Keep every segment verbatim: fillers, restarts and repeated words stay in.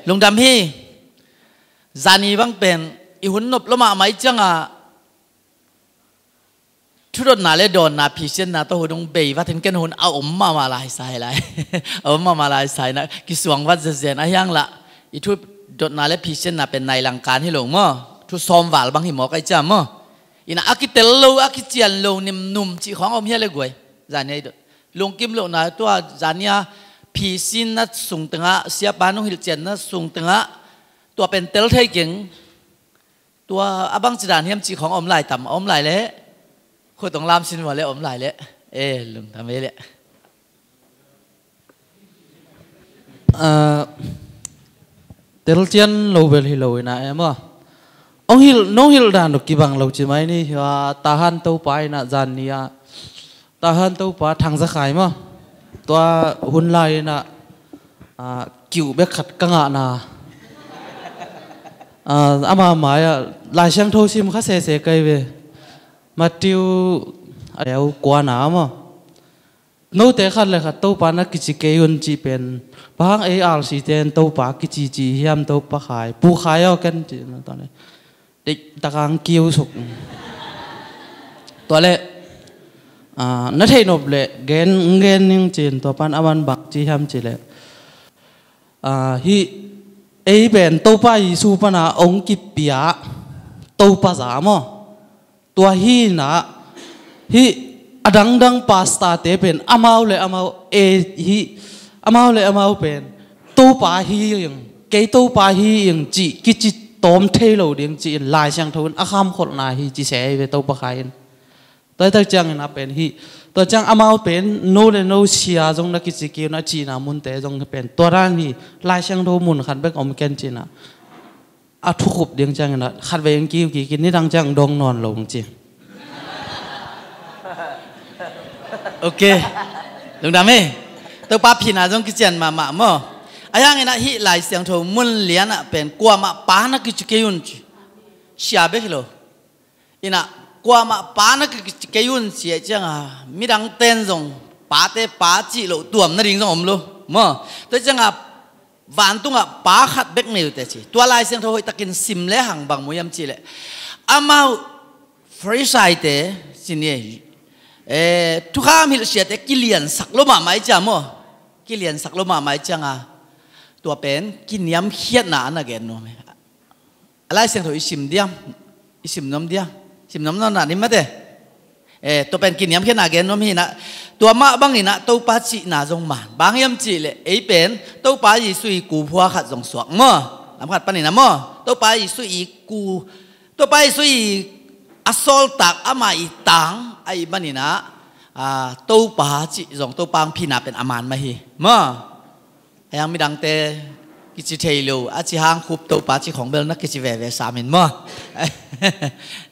Lungdam hi. Zani bang pen i hun nop lo mahmah i ciangah thudotna le dawnna phisianna tawh hun hong bei vatin ken hun a om mahmah lai sai lai. A om mahmah lai sai na kisuang vat zezen a hiang lah i thudotna le phisianna pen nai langkan hi lo maw? Thu sawm val bang hi mawk ai cia maw? Ina a kitel lo, a kician lo nimnum cih khawng a om hia le guai? Zani a i dot lungkim lohna tua zani a phisinna sung tengah, siapa nung hilhcianna sung tengah tua pen tel thei keng. Tua a bangci dan hiam cih khawng a om lai tam, a om lai leh khut hong lam sin vua le a om lai leh. E, lungdam ei leh. Ah, telcian lo bel hi lo ina em aw. Ong hilh, nong hilh dan uh kibang lo ci mai ni. Hia, Tahan Topa ina zan ni a, Tahan Topa Thang Za Khai maw, tua hun lai ina, ah, kiu bek khat ka ngahna. Ah, ama mai ah Lai Siangtho sim kha sese kai ve. Matthew a deu kuana maw. Note khat le khat Topa na kici kei un cih pen, bang hang ei R C te in Topa kici ci hiam? Topa Khai, Pu Khai aw ken ci na tawh ni. Dik takang kiu suk. Tua le, ah, na theih nop le gen, gen ning cin, tua pan a man bang ci hiam ci le. Ah, hi ei pen Topa Jesu pana ong kipia Topa za maw. Tua hi na, hi a dangdang pastor te pen amau le amau e, hi amau le amau pen Topa hi ing, kei Topa hi ing cih kici tawm thei lo ding ci-in Lai Siangtho in a khamkholhna hi ci se hi ve Topa Khai in. Tua tak ciangin a pen hi, tua ciang amau pen no le no sia zong na kici kei un a cihna munte zong pen tua dan hi. Lai Siangtho mun khat bek om ken cihna. A thukhup ding ciangin a khatvei in kiu kik in, nidang ciang dong nawn lo ci. Ok. Lungdam e. Topa phina zong kician mahmah maw. A hiangin a hih Lai Siangtho mun lian ah pen kuamah pa na kici kei un ci. Sia bek hi lo. Ina kuamah pa na kici kei un ci a cianga midang ten zong pate pa cih loh tuam nading zong om lo maw. Tua cianga vantungah pa khat bek nei uh teh ci. Tua Lai Siangtho hoihtakin sim le hang bang mu hiam cih leh amau Farisai te ci ni, eh, thukham hilhsiate kiliansak lo mahmah i cia maw? Kiliansak lo mahmah i cianga tua pen kiniamkhiatna a na gen nuam hi. A Lai Siangtho i sim diam? I sim nuam diam? Sim nuam nuam na ni mate. Eh, tua pen kiniamkhiatna gen nuam hi na. Tua mah bangin a Topa cihna zong man. Bang hiam cih leh ei pen Topa Jesu i kuphua khat zong suak maw. Lam khat panin a maw, Topa Jesu i ku, Topa Jesu i a sawltak ama i tang a i manin a, ah, Topa cih zong Topa ang phina pen a man mah hi maw. Hei hang midangte kici thei lo a ci hang khup Topa ci khong bel na kici veve samin maw?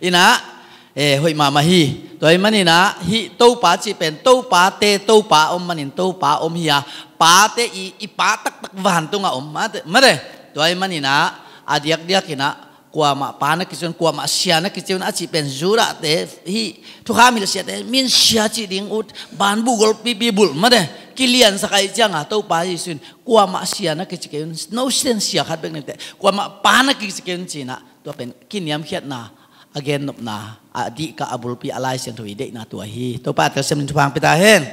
Ina, eh, hoih mahmah hi. Tua hi manin a hih Topa ci pen Topa te Topa om manin Topa om hi a, pate i, i pa taktak vantungah om mate, mate. Tua hi manin a a diakdiakin a kuamah pa na kici un, kuamah sia na kici un a cih pen Judah te, hih thukham hilhsiate min sia cih ding ut, banbuh golpipi bulh mate. Kiliansak a i cianga Topa Jesu in kuamah sia na kici kei un, no siten sia khat bek ni teh, kuamah pa na kici kei un cihna. Tua pen kiniamkhiatna a gennopna a dihkah a bulpi a Lai Siangtho i deihna tua hi. Topa a telsiam in thupha ang pia ta hen.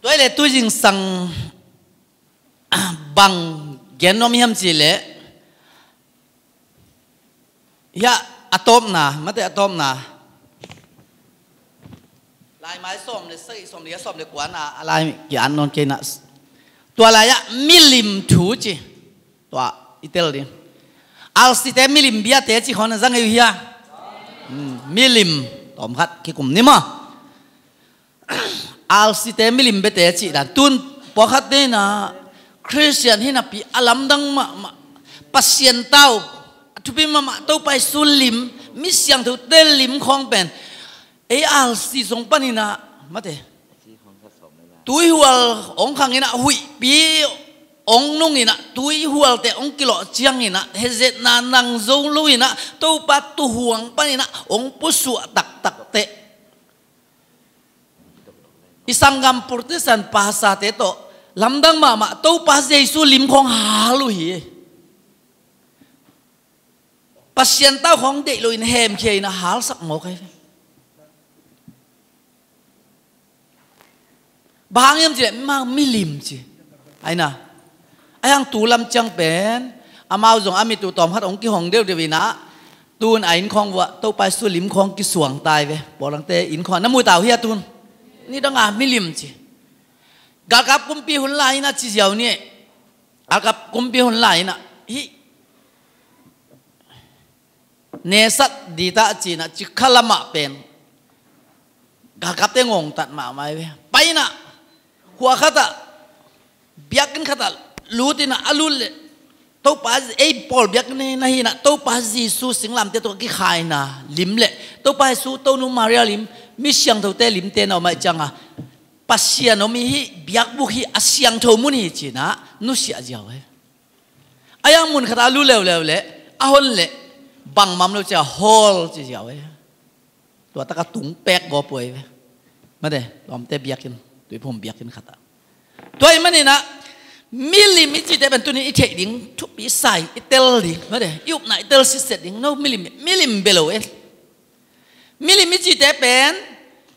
Tua hi leh tu zingsang bang gen nuam hiam cih leh, hia, a tawpna, mate a tawpna. Laimai sawm le sagih, sawm le, sawm le kuana a lai ki-an nawn kei na. Tua lai-ah milim thu ci. Tua i tel ding. Alsite milim biate ci khawng na zang ei uh hia? Hmm, milim tawm khat kikum ni maw? Alsite milim biate cih dan tun pawlkhat te in a Khristian hi napi a lamdang mahmah, Pasian tau a thupi mahmah, Topa Jesu lim, mi siangthote lim khawng pen ei alsi zong panin a, mate, tuihual hong khang in a, huihpi hong nung in a, tuihualte hong kilawh ciangin a, hezetna nang zo lo in a, Topa tuuhuang panin a hong pusuah taktak teh. I sanggam Protestant pastorte tawh Lamdang mahmah, Topa Jesu lim khawng hal uh hi. Pasian tau khawng deih loin hemkhia in a halsak mawk ahi ve. Bang hang hiam cih leh, mah milim ci. Aina. Ahi hang tu lam ciang pen, amau zong a mit uh tawm khat hong kihong deuhdeuh in a, tun a inn khawng vuah Topa Jesu lim khawng kisuang ta hi ve. Pawlangte inn khawng na mu ta uh hia tun? Nidang a milim ci. Galkap kumpi hun lai in a ci ziau ni. Galkap kumpi hun lai in a, hih nesat ditah ci in a, ci kha lamah pen galkapte ngongtat mahmah hi ve. Pai in a, khua khatah, biakinn khatah lut in a, a lut leh, Topa, ei pawl biakinn na hi in a, Topa Jesu singlamteh tawh kikhaina lim leh Topa Jesu, Tonu Maria lim, mi siangthote limte na om ahih ciang a, Pasian om hi, biakbuk hi, a siangtho mun hi ci in a nusiah ziau hi. Ahi hang mun khatah a lut leuleu leh, a hon leh, bangmah om lo ci a hawl ci ziau hi. Tua takah tung pek gawp uh ahi ve. Mate, lawmte biakinn, Tuiphum biakinn khatah. Tua ahih manin a, milim i cihte pen tuni i theih ding thupi sa ing, i tel ding, mate, i upna i tel sitset ding, no milim, milim bia lo e. Milim i cihte pen,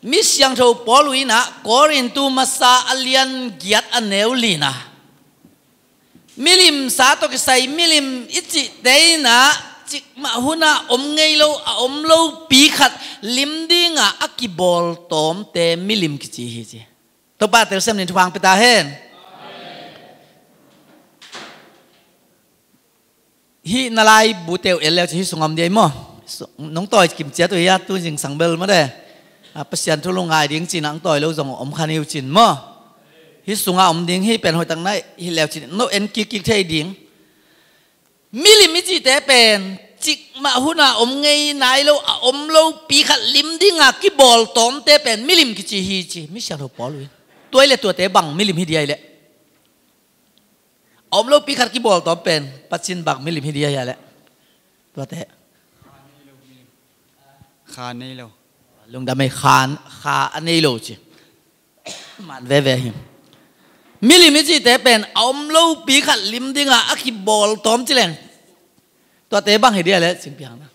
mi siangtho Paul uh in a, Korintu masa a lian giat a neu li in a, milimsa tawh kisai milim i cihte in a, cikmah hun a om ngei lo, a om lopi khat lim ding a, a kibawltawmte milim kici hi ci. Topa telsiam in thupha hong pia ta hen. Hih na laibute uh en leu cin hih sungah om ding hi maw? Su-, nong tawi kim ciat uh hi a, tu zingsang bel mate. A, Pasian thu lungngai ding cin a hong tawi lo zong om kha ni uh cin maw? Hih sungah om ding hi pen hoihtak na hih leu cin no en kikkik thei ding. Milim i cihte pen cikmah hun a om ngei nai lo, a om lopi khat lim ding a kibawltawmte pen milim kici hi ci, mi siangtho Paul uh in. Tua ahih leh tuate bang milim hi ding ahih leh? A om lopi khat kibawltawm pen, Pasian bang milim hi ding ahih a leh? Tuate. Kha nei lo. Lungdam ei, kha, kha a nei lo ci. Man veve hi. Milim i cihte pen, a om lopi khat lim ding a, a kibawltawm ci leng. Tuate bang hi ding ahih leh, cingpiang na.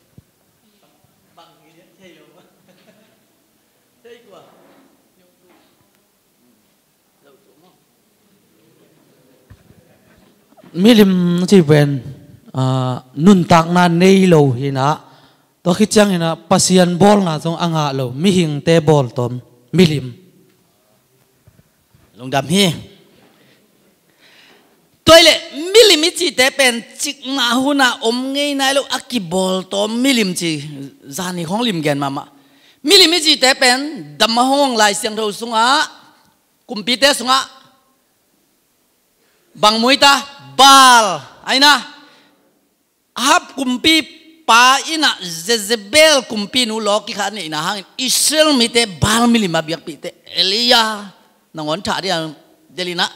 Milim ci pen, ah, nuntakna nei lo hi in a, tua khit ciangin a Pasian bawlna zong a ngah lo, mihingte bawltawm, milim. Lungdam hi. Tua ahih leh milim i cihte pen cikmah hun a om ngei nai lo, a kibawltawm milim ci, zani khawng lim gen mahmah. Milim i cihte pen, dam a hong Lai Siangtho sungah, kumpite sungah, bang mu hi ta, Baal, aina. Ahab kumpipa in a Jezebel kumpinu lawki kha a neihna hangin Israel mite Baal milim a biakpihte, Elijah nangawn thah ding a delh in a,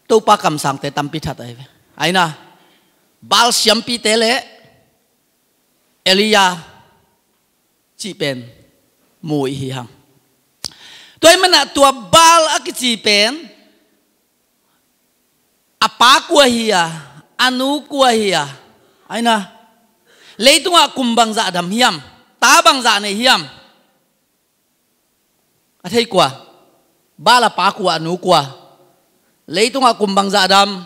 Topa kamsangte tampi that ahi ve. Aina, Baal siampite le Elijah cih pen mu i hi hang. Tua ahih manin a tua Baal a kici pen, a pa kua hi a, a nu kua hi a, aina, leitungah kum bangzah dam hiam, ta bangzah nei hiam? A thei kua? Baal a pa kua, a nu kua? Leitungah kum bangzah dam,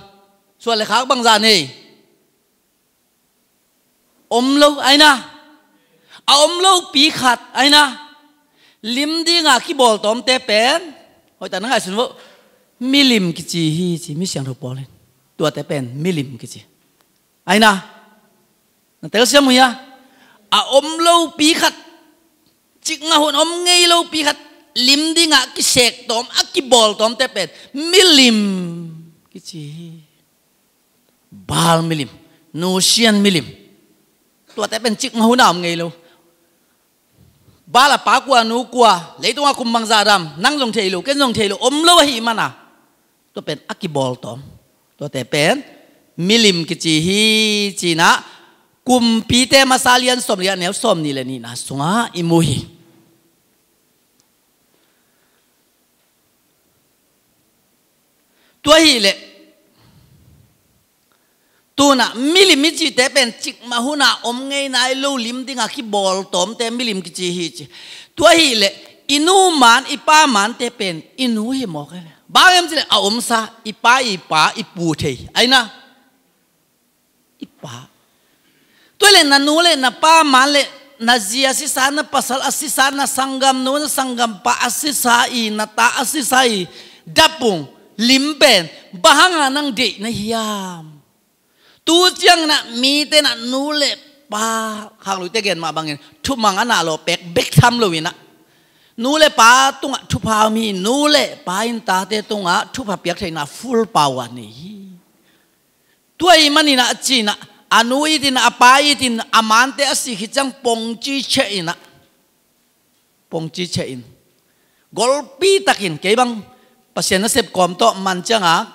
suan le khak bangzah nei? Om lo, aina. A om lopi khat, aina. Lim ding a kibawltawmte pen, hoihtak na ngaihsun vo. Milim kici hi ci, mi siangtho Paul in. Tuate pen milim kici. Aina. Na telsiam uh hia? A om lopi khat, cikmah hun om ngei lopi khat, lim ding a kisektawm, a kibawltawmte pen milim kici hi. Baal milim, nusian milim. Tuate pen cikmah hun a om ngei lo. Baal a pa kua, nu kua, leitungah kum bangzah dam, nang zong thei lo, ken zong thei lo, om lo ahih manin a, tua pen a kibawltawm. Tuate pen milim kici hi ci in a, Kumpite masa lian sawmli a neu sawmnih le nihna sungah i mu hi. Tua hileh, tunah milim i cihte pen cikmah hunah om ngei nai lo lim dingah kibawltawmte milim kici hi ci. Tua hileh i nu man i pa mante pen i nu hi mawk hi. Bang hiam cileh a omsa i pa i pa i pu thei aina i pa. Tua hileh na nu le na pa man le na zi a sisa, na pasal a sisa, na sanggamnu na sanggampa a sisa i, na ta a sisa i dapung lim pen bang hangah nang deih na hiam? Tu cianginah mite inah nu le pa, khangluite gen mah bangin thumang a na lawh pek bek tham loinah nu le pa tungah thupha om hi. Nu le pa in tate tungah thupha piak theihna full power nei hi. Tua ahih maninah a cinah a nu itin a pa itin a mante a sih khit ciang pongci cheh inah, pongci cheh in, golpi takin kei bang Pasian nasep kawm tawh man ciangah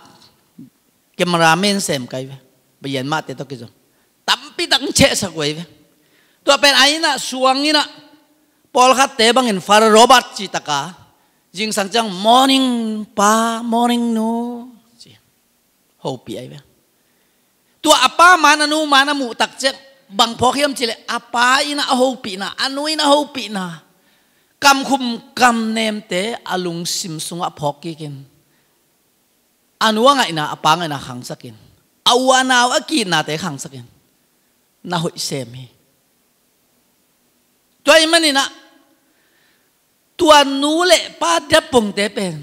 cameraman sem kai ve. Bayan mahte tawh kizom tampi tak chehsak uh ai ve. Tua pen a inah suang inah pawlkhatte bangin Father Robert cih taka zingsang ciang morning pa, morning nu ci. Hopih ai ve. Tua a pa man a nu man a muh tak ciang bang phawk hiam cileh a pa inah a hopihna, a nu inah a hopihna, kamkhum kamnemte a lungsim sungah phawk kikin, a nu a ngaihna a pa ngaihna khangsakin, a u a nau a ki-itnate khangsakin na hoih sem hi. Tua ahih maninah tua nu le pa dapungte pen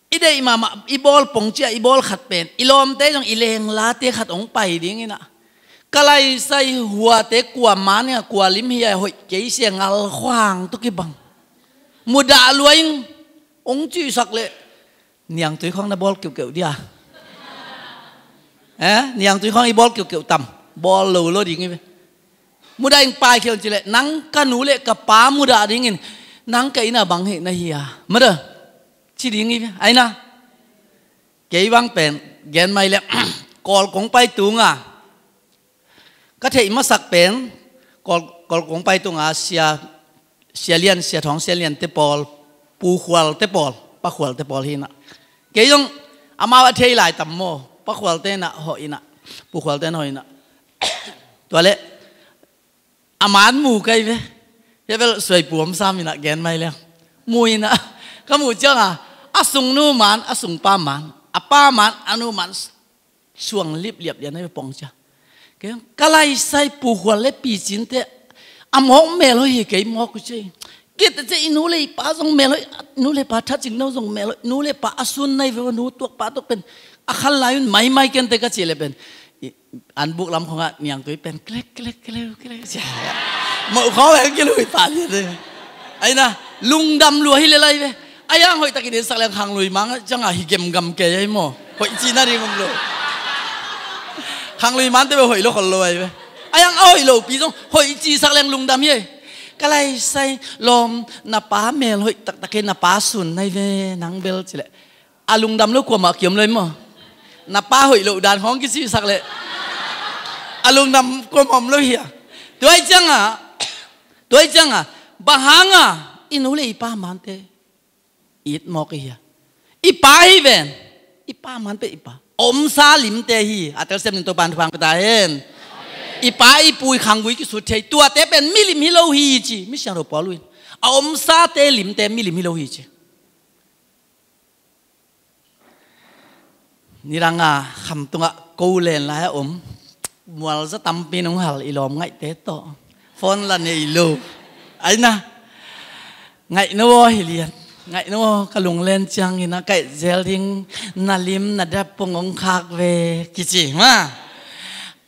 i deih mahmah, i bawl pongcia i bawl khat pen i lawmte zong i lenglate khat hong pai dinginah ka laisai huate kua man hi a, kua lim hi a, hoih kei sia ngal khuang tawh kibang mudah lua in hong cihsak leh niangtui khawng na bawl keuhkeuh dia? Eh, niangtui khawng i bawl keuhkeuh tam? Bawl lo lo ding hi ve. Mudah in paikhia un cileh nang ka nu le ka pa mudah dingin nang ka inah bang hih na hi a, mada ci ding hi ve. Aina kei bang pen gen mai le Kawl kong pai tunga ka theih masak pen Kawl, Kawl kong pai tunga sia, sia lian, sia thawng sia liante pawl, pu khualte pawl, pa khualte pawl hinah kei zong amau a thei lai tam maw, pa khualte inah hawh inah, pu khualte inah hawh inah tua leh a man mu kai ve. Hia bel suai puam sam inah gen mai leng mu inah ka muh cianga a sungnu man, a sungpa man, a pa man, a nu man suang lipliap lian a pong cia. Kei ka laisai pu khual le picinte a mawk mel hoih hi kei mawk uh cia. Kite cia i nu le i pa zong mel hoih, nu le pa thacing no zong mel hoih, nu le pa a sun nai ve, nu tuak pa tuak pen a khan lai un maimai kente ka ci le pen an buk lam khongah niangtui pen klek klek klek klek cia. Mawh khawng heng kilui pah lian. Aina lungdam lua hi le lai ve. A yang hoih takin insak leng khanglui mang ciangah hi gemgam kei ai maw? Hoih cina ding om lo. Khanglui mante bel hoih lo khol lo ai ve. A yang a hoih lopi zong hoih cisak leng lungdam hi ai. Ka laisai lawm na pa mel hoih taktak hi, na pa sun nai ve nang bel cileh a lungdam lo kuamah kiom lo ai maw? Na pa hoih loh dan khawng kicisak leh a lungdam kuamah om lo hi a. Tuai ciangah, tuai ciangah bang hangah i nu le i pa mante it mawk i hia? I pa hi ven. I pa man peh i pa omsa limte hi. A telsiam nin Topan thupha pia ta hen. I pa i pu i khanggui kisut thei tuate pen milim hi lo hi ci. Misiangtho Paul in a omsate limte milim hi lo hi ci. Nidanga khamtungah ko len lai a om mualza tampi nong hal i lawm ngaihte tawh phone la nei lo. Aina ngaih no aw hi lian. Ngaih no aw, ka lunglen ciangin a kaih zel ding, na lim na dap pong ong khak ve kici ma.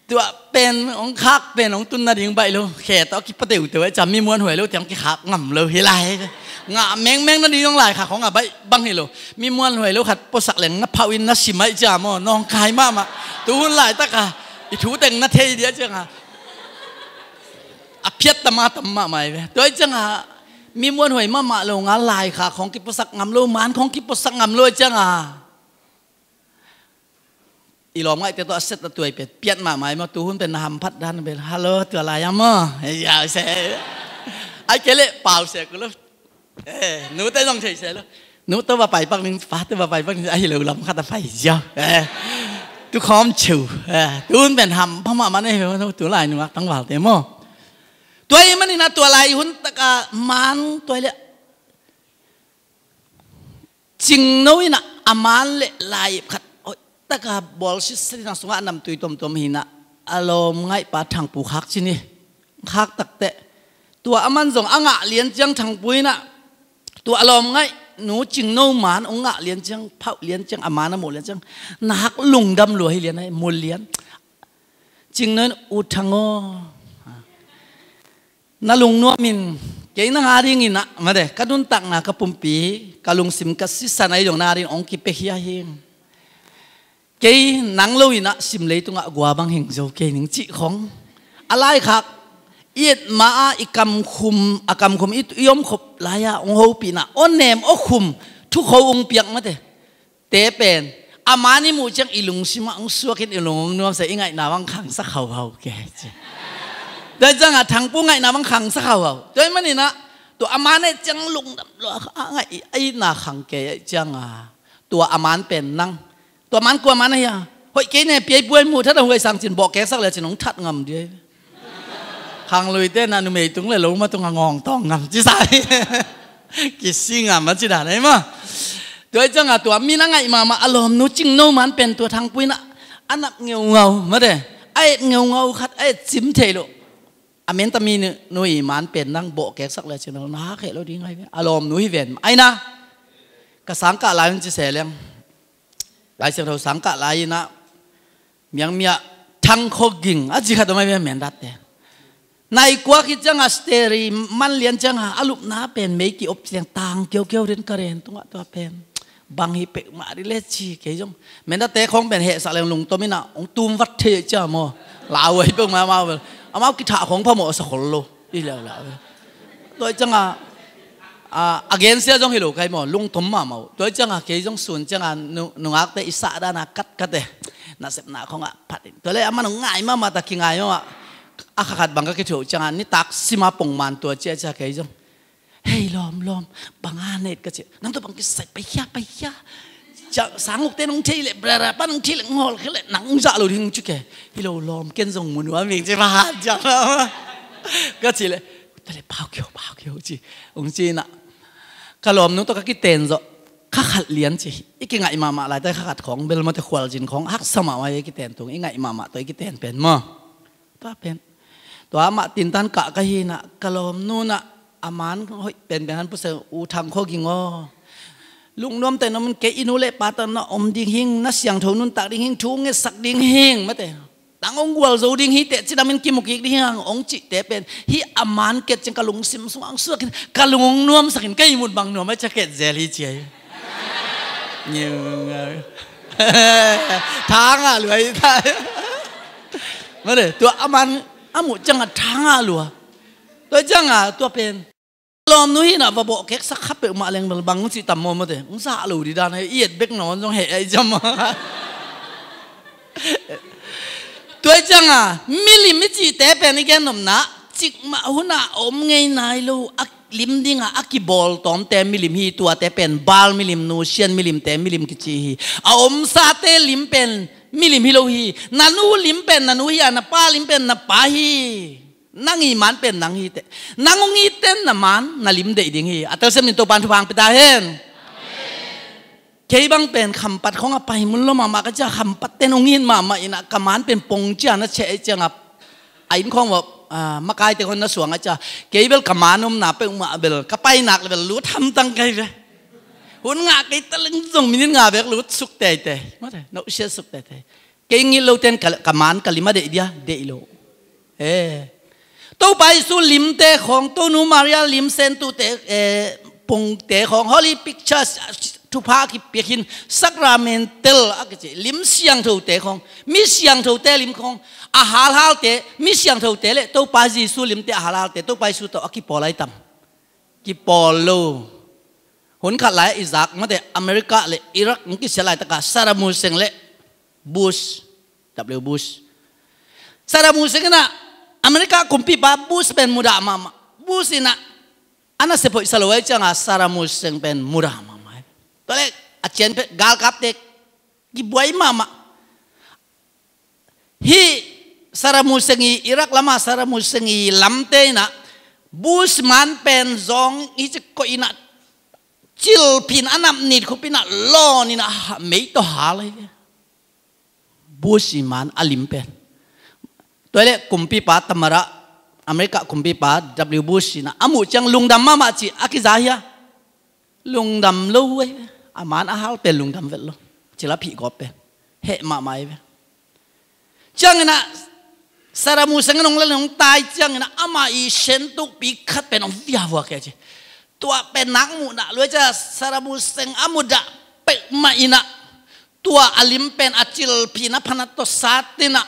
Tuah pen ong khak pen ong tun nading baih lo. Khe tawh a kipa teuteu ai ca mi muanhuai lo tiang kikhak ngam lo hi lai. Ngah mengmeng nading ong laikhak hong a baih bang hi lo. Mi muanhuai lo khat puasak leng na phauh in na sim ai ca maw, nawngkai mahmah. Tuhun laitak a i thu teng na thei dia cianga a phiat tam a tam mahmah ai ve. Tua ai cianga mi muanhuai mahmah lo nga laikhak hong kipuasak ngam lo, man khong kipuasak ngam lo ai cianga i lawm ngaihte tawh a set a tuai pen piat mahmah ai maw. Tuhun pen na hamphat dan bel hallo tua lai a maw. Ai kei leh pause ku lo. Nute zong theise lo. Nu to va pai pak ning, pa to va pai pak ning, ahi lo lam khat a pai ziau. Eh. Tu khawm cheu. Eh. Tun pen ham pha mahmah nei, tu lai nungak tangvalte maw. Tua ahih manin ah tua lai hun taka man tua le cingno in ah a man le lai khat hoih taka bawl sitset in ah sungah namtui tuamtuam hi in ah a lawm ngaihpa Thangpu khak ci ni. Khak takteh tua a man zong a ngah lian ciang Thangpu in ah tua a lawm ngaih nu Cingno man hong ngah lian ciang, phauh lian ciang, a man a muh lian ciang, nak lungdam lua hi lian, a hi mul lian. Cingno in, U Thang aw, na lungnuam in, kei nang a dingin ah, mate, ka nuntakna, ka pumpi, ka lungsim, ka sisan ahi zong nang a dingin hong kipiakhia hi. Kei nang lo in ah sim leitungah gua bang hing zo kei ning cih khong. A laikhak i et ma-a i kamkhum, a kamkhum i, i omkhop lai-a hong hopihna, aw nem aw khum, thukho hong piak mate. Te pen a man i muh ciang i lungsimah hong suak in i lung hong nuamsa, i ngaihna bang khangsak hauhau kei ci. Tua ciangah Thangpu ngaihna bang khangsak hauhau. Tua ahih manin ah tua a man et ciang lungdam lua, a ngaih, a itna khang kei ahih ciangah tua a man pen nang, tua man kua man ahi a, hoih kei ne, piai buai muh that a huai sang cin bawh keksak le cin hong that ngam dih. Khangluite na numei tung le lo ma tung a ngawng tawng ngam ci sa hi. Kisi ngam a ci dan ahi maw. Tua ahih ciangah tua mi na ngaih mahmah a lawmnu Cingno man pen tua Thangpu in ah a nap ngeungau mate, a et ngeungau khat, a et cim thei lo. A menta mi nu, nu i man pen nang bawh keksak le cin hong na kheh lo ding ahi ve. A lawmnu hi ven. Aina ka sangkah lai un ci se leng. Lai Siangtho sangkah lai in ah Miang mi ah Thang Khaw Ging a ci khat om ahi ve, Mindat te. Nai kua khit ciangah steri man lian ciangah a lupna pen mei ki-op ciang tang kiaukiau den ka ren tungah tua pen bang hi peuhmah dih le ci kei zong. Mindat te khawng pen hehsak leng lungtom in ah hong tum vat thei cia maw. Lau ahi peuhmah amau bel. Amau kithah khawng phamawh sa khol lo. I leuleu. Tua ciangah a, a gensia zong hi lo kai maw, lungtom mahmah uh. Tua ciangah kei zong sun ciangah nu, nungakte i sah dana katkat e. Nasepna khawngah phat in. Tua le a man hong ngai mahmah ta, kingai mahmah. A kha khat bang ka kithuah uh ciangah nitak sima pongman tua ciacia kei zong. Hei lawm, lawm, bang a neit ka ci. Nang tua bang kisai pai hia, pai hia. Cia, sang ukte nong thei le, brara pa nong thei le, ngol khia le, nang zah lo ding ci ke. Hi lo lawm, ken zong mu nuam ing ci, pha hat ciang. Ka ci le, tua le pau kio, pau kio ci. Ung ci na. Ka lawmnu tawh ka kiten zawh. Kha khat lian ci. I kingaih mahmah laita kha khat khawng, bel mate khualzin khawng, haksa mahmah i kiten tung, i ngaih mahmah tawh i kiten pen maw. Tua pen. Tua amah tintan kah ka hi na, ka lawmnu na, a man hoih penpen han pusa U Thang Khaw Ging aw. Lungnuam teh na mun kei i nu le pa tawh na om ding hing, na siangtho nuntak ding hing, thu ngetsak ding hing, mate. Tang hong gual zo ding hi teh, cidam in kimu kik ding hing, hong cihte pen. Hi a man ket ciang ka lungsim sung ang suak in, ka lung hong nuamsak in, ka ihmut bang nuam a cia ket zel hi cia hi. Ngiu, ngiu. Thang a lua hi ta. Mate, tua a man, a muh ciangah thang a lua. Tua ciangah, tua pen. Lawmnu hi na va bawh keksak kha peuhmah leng bel bang ci tam maw mate. Hong zah lo dih dan ahi, i et bek nawn zong heh ahi ciam. Tua ciangah, milim i cihte pen i gen nopna, cikmah hunah a om ngei nai lo, a lim dingah a kibawl tawmte milim hi, tuate pen Baal milim, nusian milimte milim kici hi. A omsate lim pen milim hi lo hi. Na nu lim pen na nu hi a, na pa lim pen na pa hi. Nang i man pen nang hi teh. Nang hong it ten na man, na lim deih ding hi. A telsiam nin Topan thupha hong pia ta hen. Kei bang pen Khampat khawng a pai mun lua mahmah ka cia, Khampat ten hong it mahmah in a, ka man pen pong cia na cheh ciangah. A inn khawng vawh, ah, makaite khawng na suang a cia. Kei bel ka man omna peuhmah bel, ka pai nak le bel lut hamtang kai ve. Hun ngah kei ta leng zong minit nga bek lut suk teitei. Mate, na usia suk teitei. Kei ngil lo ten ka, ka man ka lim a deih dia, deih lo. Eh. Topa Jesu limte khawng, Tonu Maria lim sentute, eh, pungte khawng, Holy Pictures, thupha a kipiak hin, sacramental a kici, lim siangthote khawng, mi siangthote lim khawng, a halhalte, mi siangthote le Topa Jesu limte a halhalte, Topa Jesu tawh a kipawl ai tam. Kipawl lo. Hun khat lai i zak mate America le Iraq hong kisia laitakah Saddam Hussein le Bush, W Bush. Saddam Hussein in a America kumpipa Bush pen mudah mahmah. Bush in a a nasep hoih sa lo ai ciangah Saddam Hussein pen mudah mahmah. Tua leh a cian peuh galkapte kibuai mahmah. Hih Saddam Hussein i Iraq lamah Saddam Hussein i lamte inah Bush man pen zong hi ci koih inah cilphin a nap nit khup inah lawn inah mei tawh hal hi. Bush i man a lim pen. Tua leh kumpipa tamara America kumpipa W Bush inah a muh ciang lungdam mahmah ci a kiza hia? Lungdam lo ei ve. A man a hal pen lungdam vet lo. Cila phih gawp pen heh mahmah ei ve. Cianginah Saddam Hussein a nong la nong tai cianginah ama i sentukpi khat pen hong viavua kei ci. Tua pen nak muhna luai cia Saddam Hussein a mudah peuhmah inah tua a lim pen a cilphin a phanat tawh sat inah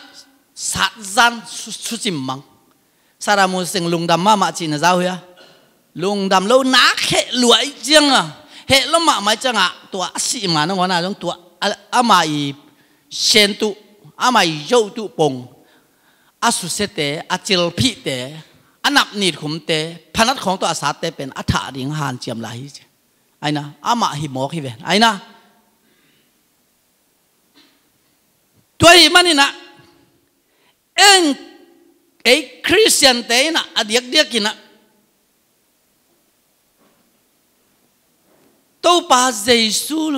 satzan sucim mang. Saddam Hussein lungdam mahmah cihna zau hia? Lungdam lo nak heh luai cianga heh lo mahmah cianga tua a sih ma nangawn a zong tua ama i sentuh ama i zohtuh pong a susiate a cilphihte a nap nit khumte phanat khawng tawh a satte pen a thah ding hanciam lai hi ci. Aina amah hi mawk hi ven aina. Tua hi maninah eng ei Khristiante inah a diakdiak inah Topa Jesu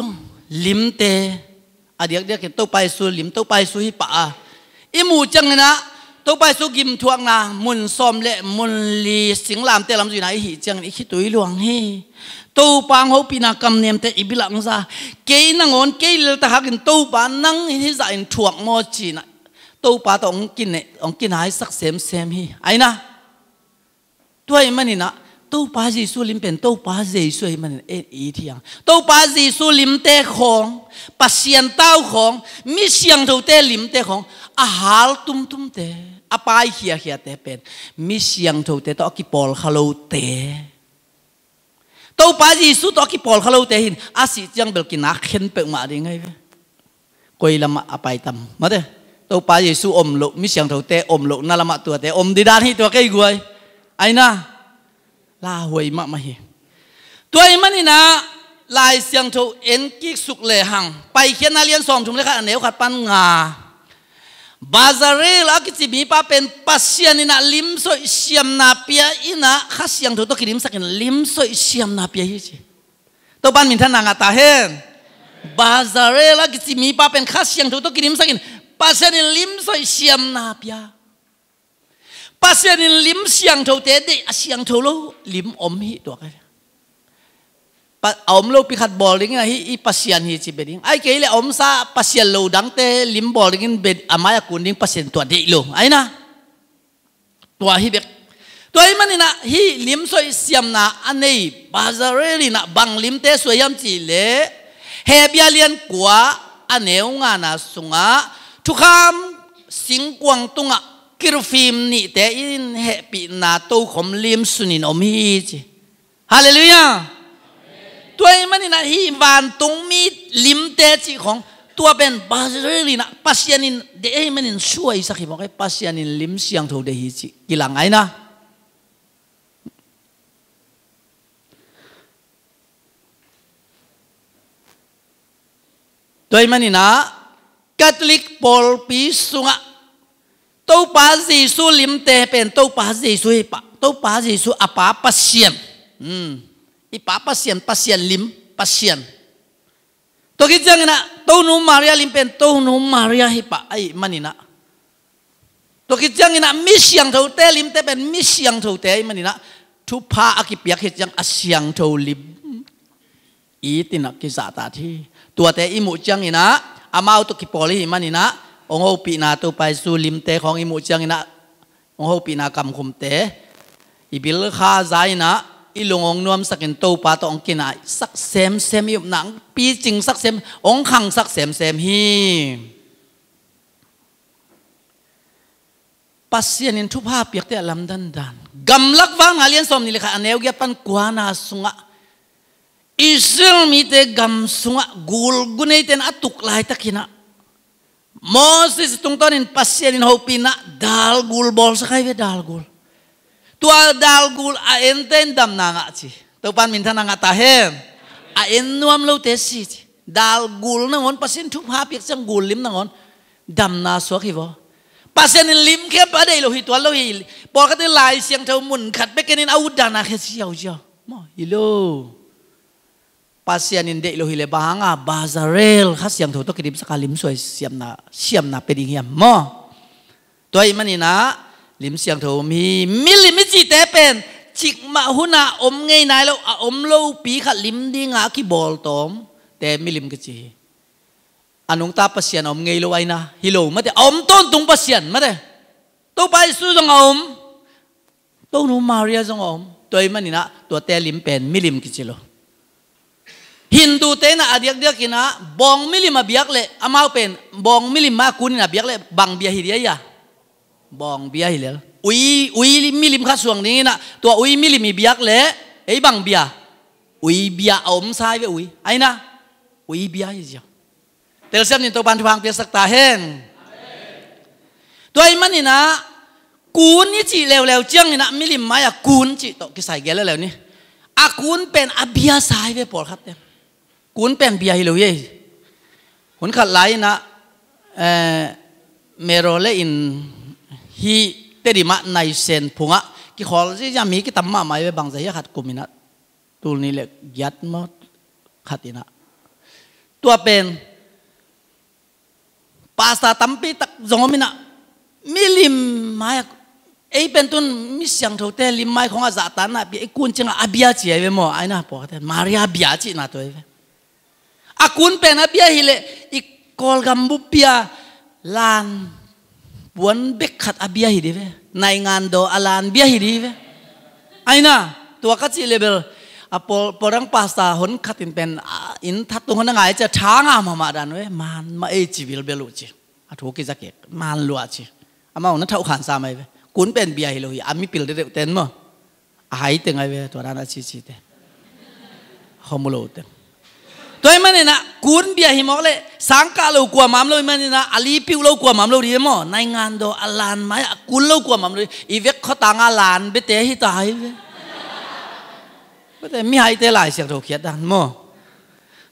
limte a diakdiak in Topa Jesu lim Topa Jesu hi pah a i muh cianginah Topa Jesu gimthuakna mun sawm le mun li singlamte lam zuinah i hih ciangin i khitui luang hi. Topa hong hopihna kamniamte i bilah hong za kei nangawn kei lelta hakin Topa nang in hizah in thuak maw cinah Topa tawh hong kinai sak semsem hi. Aina tua hi maninah Topa Jesu lim pen Topa Jesu hi maninah en i thiang Topa Jesu limte khawng Pasian tau khawng mi siangthote limte khawng a hal tumtumte a pai khiakhiate pen mi siangthote tawh a kipawl kha lote Topa Jesu tawh a kipawl kha lote hin a sih ciang bel kinak khen peuhmah ding ahi ve. Koi lamah a pai tam mate Topa Jesu om loh mi siangthote om loh na lamah tuate om didan hi tua kei guai. Aina lauhuai mahmah hi. Tua hi maninah Lai Siangtho en kik suk lehang Paikhiatna lian sawmthum le khat a neu khat pan nga Bazarel a kici mipa pen Pasian inah limsoih siamna pia inah Kha Siangtho tawh kilimsakin limsoih siamna pia hi ci. Topan minthanna ngah ta hen. Bazarel a kici mipa pen Kha Siangtho tawh kilimsakin Pasian in limsoih siamna pia. Pasian in lim siangthote deih a siangtho lo lim om hi tuak a om lopi khat bawl dingin ahi i Pasian hi ci be ding ai kei le a omsa Pasian lo dangte lim bawl dingin be a mai a kun ding Pasian tua deih lo aina. Tua hi bek tua hi maninah hih limsoih siamna a nei Bazarel inah bang limte suai hiam cihleh Hebia lian kua a neu ngana sungah thukham singkuang tungah kirufim nihte in hehpihna tokhom lim sunin om hi ci. Halleluiah. Tua hi maninah hih vantungmi limte cih khawng tua pen Bazarel inah Pasian in deih ahi manin suaisak hi mawk ahi Pasian in lim siangtho deih hi cih kilang aina. Tua hi maninah Catholic pawlpi sungah Topa Jesu limte pen Topa Jesu hi pah Topa Jesu a pa Pasian. Hmm. I pa Pasian Pasian lim Pasian. Tua khit cianginah Tonu Maria lim pen Tonu Maria hi pah ahi maninah Tua khit cianginah mi siangthote limte pen mi siangthote ahi maninah thupha a kipiak khit ciang a siangtho lim i tinah kizahtat hi. Tuate i muh cianginah amau tawh kipawl ihi maninah hong hopihna Topa Jesu limte khawng i muh cianginah hong hopihna kamkhumte i bilkha za inah i lung hong nuamsakin Topa tawh hong kinaisak semsem i upna hong picingsak sem hong khangsak semsem hi. Pasian in thupha piakte a lamdandan gamlak vakna lian sawm nih le khat a neu giat pan kuana sungah Israel mite gam sungah gulguneite in a tuk laitakinah Moses tungtawnin Pasian in hopihna dalgul bawlsak ahi ve dalgul. Tua dalgul a ente in damna ngah ci. Topan minthanna ngah ta hen. A a en nuam lote si ci. Dal gul nangawn, Pasian thupha piak ciang gul lim nangawn damna suak hi vaw. Pasian in limkhia pa deih lo hi, tuan lo hi. Pawlkhat in Lai Siangtho mun khat bek en in a ut dan a khia ziauziau maw, hi lo. Pasian in deih lo hi leh bang hang a Bezalel Kha Siangtho tawh kidimsak a lim suai siamna, siamna pia ding hiam maw? Tua ahih manin ah lim siangtho om hi. Milim i cihte pen cikmah hun ah om ngei nai lo, a om lopi khat lim ding a kibawltawmte milim kici hi. A nungta Pasian a om ngei lo ahi na hi lo mate, a om tawntung Pasian mate. Topa Jesu zong a om, Tonu Maria zong a om. Tua ahih manin ah tuate lim pen milim kici lo. Hindute in ah a diakdiak in ah bawng milim a biak leh, amau pen bawng milim a kun in a biak leh bang bia hi dia? Bawng bia hi lel. Ui, ui milim khat suang ding in ah tua ui milim i biak leh ei bang bia? Ui bia a om sa hi ve ui. Ahi na, ui bia hi ziau. Telsiam ning, Topa'n thupha piaksak ta hen. Tua ahih manin ah kun i cih leuleu ciangin ah milim mai-a kun cih tawh kisai gel leuleu ni. A kun pen a bia sa hi ve pawlkhatte. Kun pen bia hi lo hi. Hun khat lai-in ah, eh, Mero le in hih Tedim ah Naisen phungah kikhawl ziazia mi kitam mahmah hi ve, bangzah hiam khat kum in ah tul nih le giat maw khat in ah. Tua pen pastor tampi tak zong om in ah milim mai-a, ei pen tun mi siangthote lim mai khawng a zahtakna pia, i kun ciangah a bia ci ahi ve maw, ahi na pawlkhatte Maria bia cihna tua ahi ve. A kun pen a bia hi leh i Kawlgam bup bia lan puan bek khat a bia hi di ve. Naingan daw a lan bia hi di ve. Ahi na, tua ka cih leh bel a pawl, pawldang pastor hon khat in pen, a, inn that tung hon a ngai cia tha ngah mahmah dan ve. Man mah ei ci bilbel uh ci. A thu kiza kik man lua ci. Amau na thauh khan sa mai ve. Kun pen bia hi lo hi, a mipil deuhdeuh ten maw. A hai teng ahi ve, tua dan a cicite. Hong mu lo teng. Tua ahih manin ah kun bia hi mawk leh sangkah lo kuamah om lo ahih manin ah, a lipiuh lo kuamah om lo di ve maw. Naingan daw a lan mai-ah a kun lo kuamah om lo di. I vek khawtang a lan biate hi ta hi ve. Biate mihaite Lai Siangtho khiat dan maw.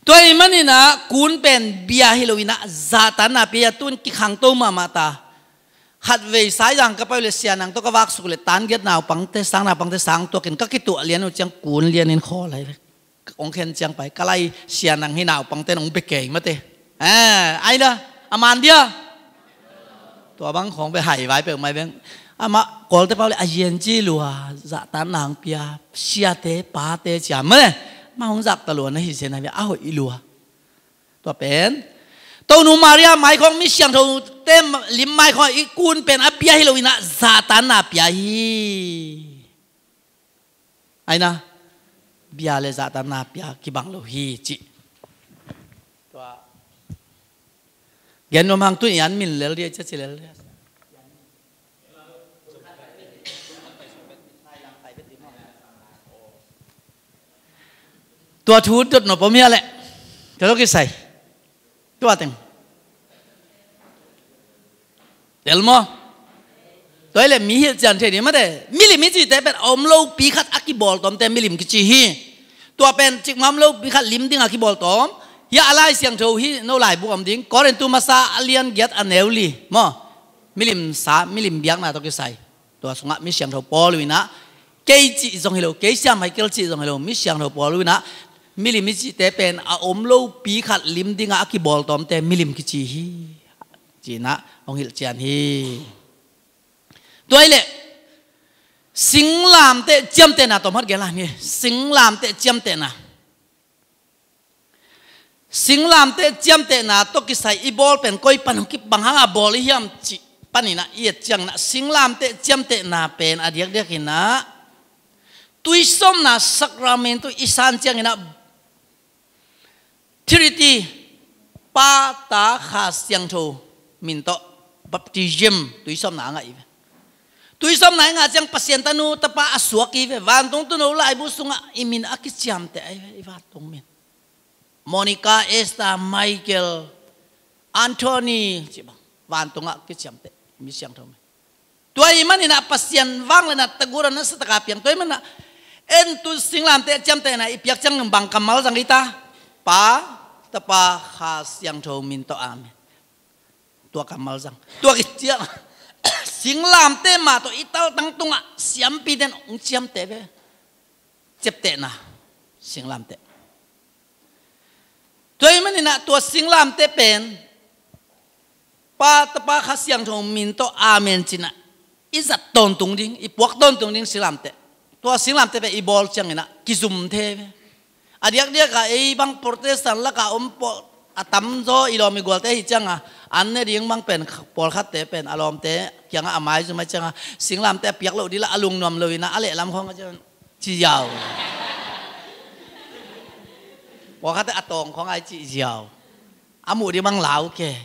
Tua ahih manin ah kun pen bia hi lo in ah zahtakna pia, tun kikhangto mahmah ta. Khatvei Saizang ka pai uh leh Sia Nang tawh ka vaksuk uh leh tan giat naupangte, sang naupangte sang tuakin ka kituah lian uh ciang kun lianin khawl ahi ve. Hong khen ciang pai ka lai Sia Nang hi naupangte in hong bia kei mate. Eh, ahi na, a man dia. Tua bang khawng bia hai vai peuhmah beng. Amah Kawlte pau leh a yen ci lua, zahtakna hong pia, siate pate cia mate. Amah hong zakta lua na hi zen ahi ve, a hoih lua. Tua pen Tonu Maria mai khawng, mi siangthote lim mai khawng i kun pen a bia hi lo in ah zahtakna pia hi. Ahi na, bia le zahtakna pia kibang lo hi cih. Tua gen nuam hang, tun i an min lel dia, cia ci lel dia. Tua thu dot nop om hia leh. Tua lo kisai. Tua teng. Tel maw? Tua hi leh mi hilhcian thei ding mate. Milim i cihte pen a om lopi khat a kibawltawmte milim kici hi. Tua pen cikmah om lopi khat lim ding a kibawltawm. Hia a Lai Siangtho hi, no laibu om ding. Korintu masa a lian giat a neu li maw. Milim sa, milim biakna tawh kisai. Tua sungah mi siangtho Paul in ah, kei cih zong hi lo, kei Sia Michael cih zong hi lo, mi siangtho Paul in ah, milim i cihte pen a om lopi khat lim ding a kibawltawmte milim kici hi. Ci-in ah hong hilhcian hi. Tua hi leh singlamteh ciamtehna tawm hat gel a ni. Singlamteh ciamtehna. Singlamteh ciamtehna tawh kisai i bawl pen koi pan hong kibang hang a bawl i hiam cih panin ah i et ciangin ah, singlamteh ciamtehna pen a diakdiakin ah tuisawmna sakramentu i san ciangin ah Trinity, Pa, Ta, Kha Siangtho min tawh baptism, tuisawmna a ngah i ve. Tuisawmna i ngah ciang Pasian tanu tapa a suak i ve. Vantung tuuno laibu sungah i min a kiciamteh ahi ve, i vantung min. Monica, Esther, Michael, Anthony cih bang, vantungah kiciamteh mi siangtho mi. Tua ahih manin ah Pasian vangliatna tagut a nasatak a piang. Tua ahih manin ah en tu singlamteh ciamtehna i piak ciang bang kammal zang i ta? Pa, Tapa, Kha Siangtho min tawh, amen. Tua kammal zang. Tua khit ciang singlamteh mah tawh i taltang tungah siampite in hong ciamteh ve. Ciaptehna, singlamteh. Tua ahih manin ah tua singlamteh pen Pa, Tapa, Kha Siangtho min tawh, amen ci-in ah i zat tawntung ding, i puak tawntung ding singlamteh. Tua singlamteh pen i bawl ciangin ah kizum thei ve. A diakdiak ah ei bang Protestant lakah om pawl a tamzaw i lawm i gualte ahih ciangin ah, an ne ding bang pen pawlkhatte pen a lawmte kiangah a maizum ahih ciangin ah, singlamteh a piak loh ding lah a lungnuam lo in ah, a lehlam khawng a ciang ci ziau. Pawlkhatte a tawng khawng a i cih ziau. A muh ding bang lau ke.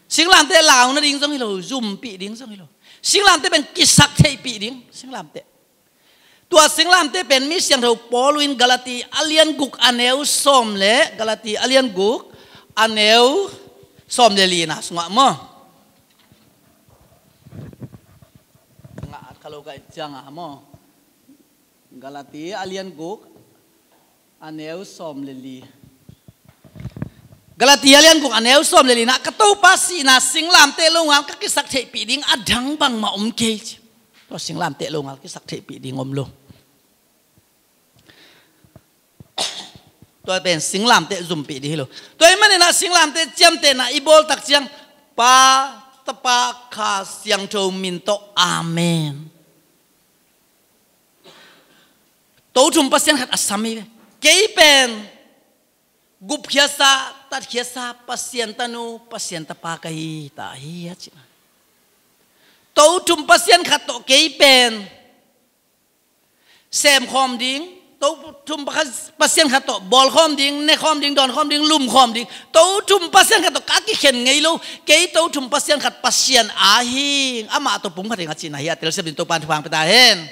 Singlamteh lau nading zong hi lo, zumpih ding zong hi lo. Singlamteh pen kisaktheihpih ding singlamteh. Tua singlamteh pen mi siangtho Paul in Galati a lian guk a neu sawm le, Galati a lian guk a neu sawm le li na sungah maw? Nga at kha lo ka it ciangah maw? Galati a lian guk a neu sawm le li. Galati a lian guk a neu sawm le li na, ka Topa sihna singlamteh longal ka kisaktheihpih ding a dang bangmah om kei ci. Tua singlamteh longal kisaktheihpih ding om lo. Tua pen singlamteh zumpih ding hi lo. Tua ahih manin ah singlamteh ciamtehna i bawl tak ciang Pa, Tapa, Kha Siangtho min tawh, amen. Tothum Pasian khat a sam hi ve. Kei pen gupkhiatsa, tatkhiatsa, Pasian tanu, Pasian tapa ka hi ta hi a ci-in ah. Tothum Pasian khat tawh kei pen semkhawm ding, tothum Pasian khat tawh bawlkhawm ding, nekhawm ding, dawnkhawm ding, lumkhawm ding, tothum Pasian khat tawh ka kikhen ngei lo. Kei tothum Pasian khat Pasian a hi ing, amah tawh pum khat hi ing a ci-in ah hi a telsiam ding Topa'n thupha hong pia ta hen.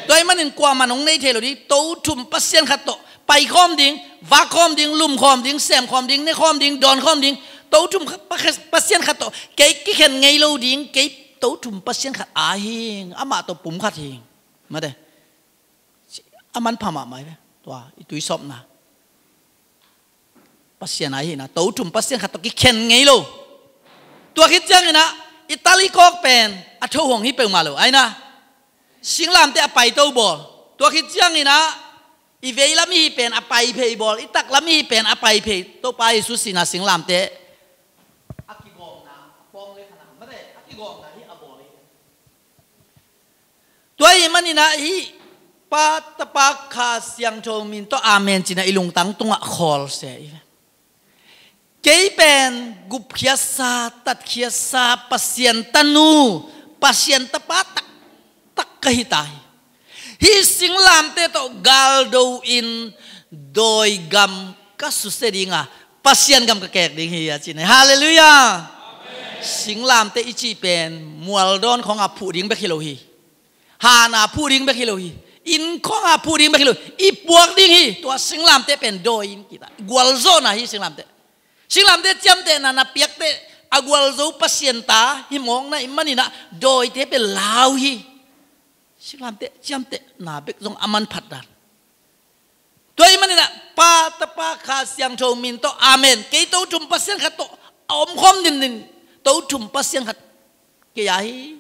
Tua ahih manin kuamah in hong nei thei lo ding, tothum Pasian khat tawh paikhawm ding, vakkhawm ding, lumkhawm ding, semkhawm ding, nekhawm ding, dawnkhawm ding, tothum Pasian khat tawh kei kikhen ngei lo ding, kei tothum Pasian khat a hi ing, amah tawh pum khat hi ing. Mate. A manpha mahmah hi ve. Tua i tuisawpna Pasian a hi in ah, tothum Pasian khat tawh kikhen ngei lo. Tua khit ciangin ah i tal i kawk pen a tho hong hi peuhmah lo. Ai na, singlamteh a paito bawl. Tua khit ciangin ah i veilam i hih pen a paiphei bawl, i taklam i hih pen a paiphei. Topa Jesu sihna singlamteh a kigawmna a pawng le khan a, mate, a kigawmna hi a bawl hi. Tua ahih manin ah hih Pa, Tapa, Kha Siangtho min tawh, amen ci-in ah i lungtang tungah khawl se hi. Kei pen gupkhiatsa, tatkhiatsa, Pasian tanu, Pasian tapa taktak ka hi ta hi. Hih singlamteh tawh galdo-in dawigam ka susia ding a, Pasian gam ka keek ding hi a ci-in ah. Halleluiah. Singlamteh i cih pen mualdawn khawng a phuh ding bek hi lo hi. Han a phuh ding bek hi lo hi. Inn khawng a phuh ding bek hi lo hi. I puak ding hi. Tua singlamteh pen dawi-in kita, gualzawhna hi singlamteh. Singlamteh ciamtehna na piakte a gualzo Pasian ta hi mawkna ahih manin ah dawite pen lau hi. Singlamteh ciamtehna bek zong a manphat dan. Tua ahih manin ah Pa, Tapa, Kha Siangtho min tawh, amen. Kei tothum Pasian khat tawh a omkhawm dindin, tothum Pasian khat kei a hi.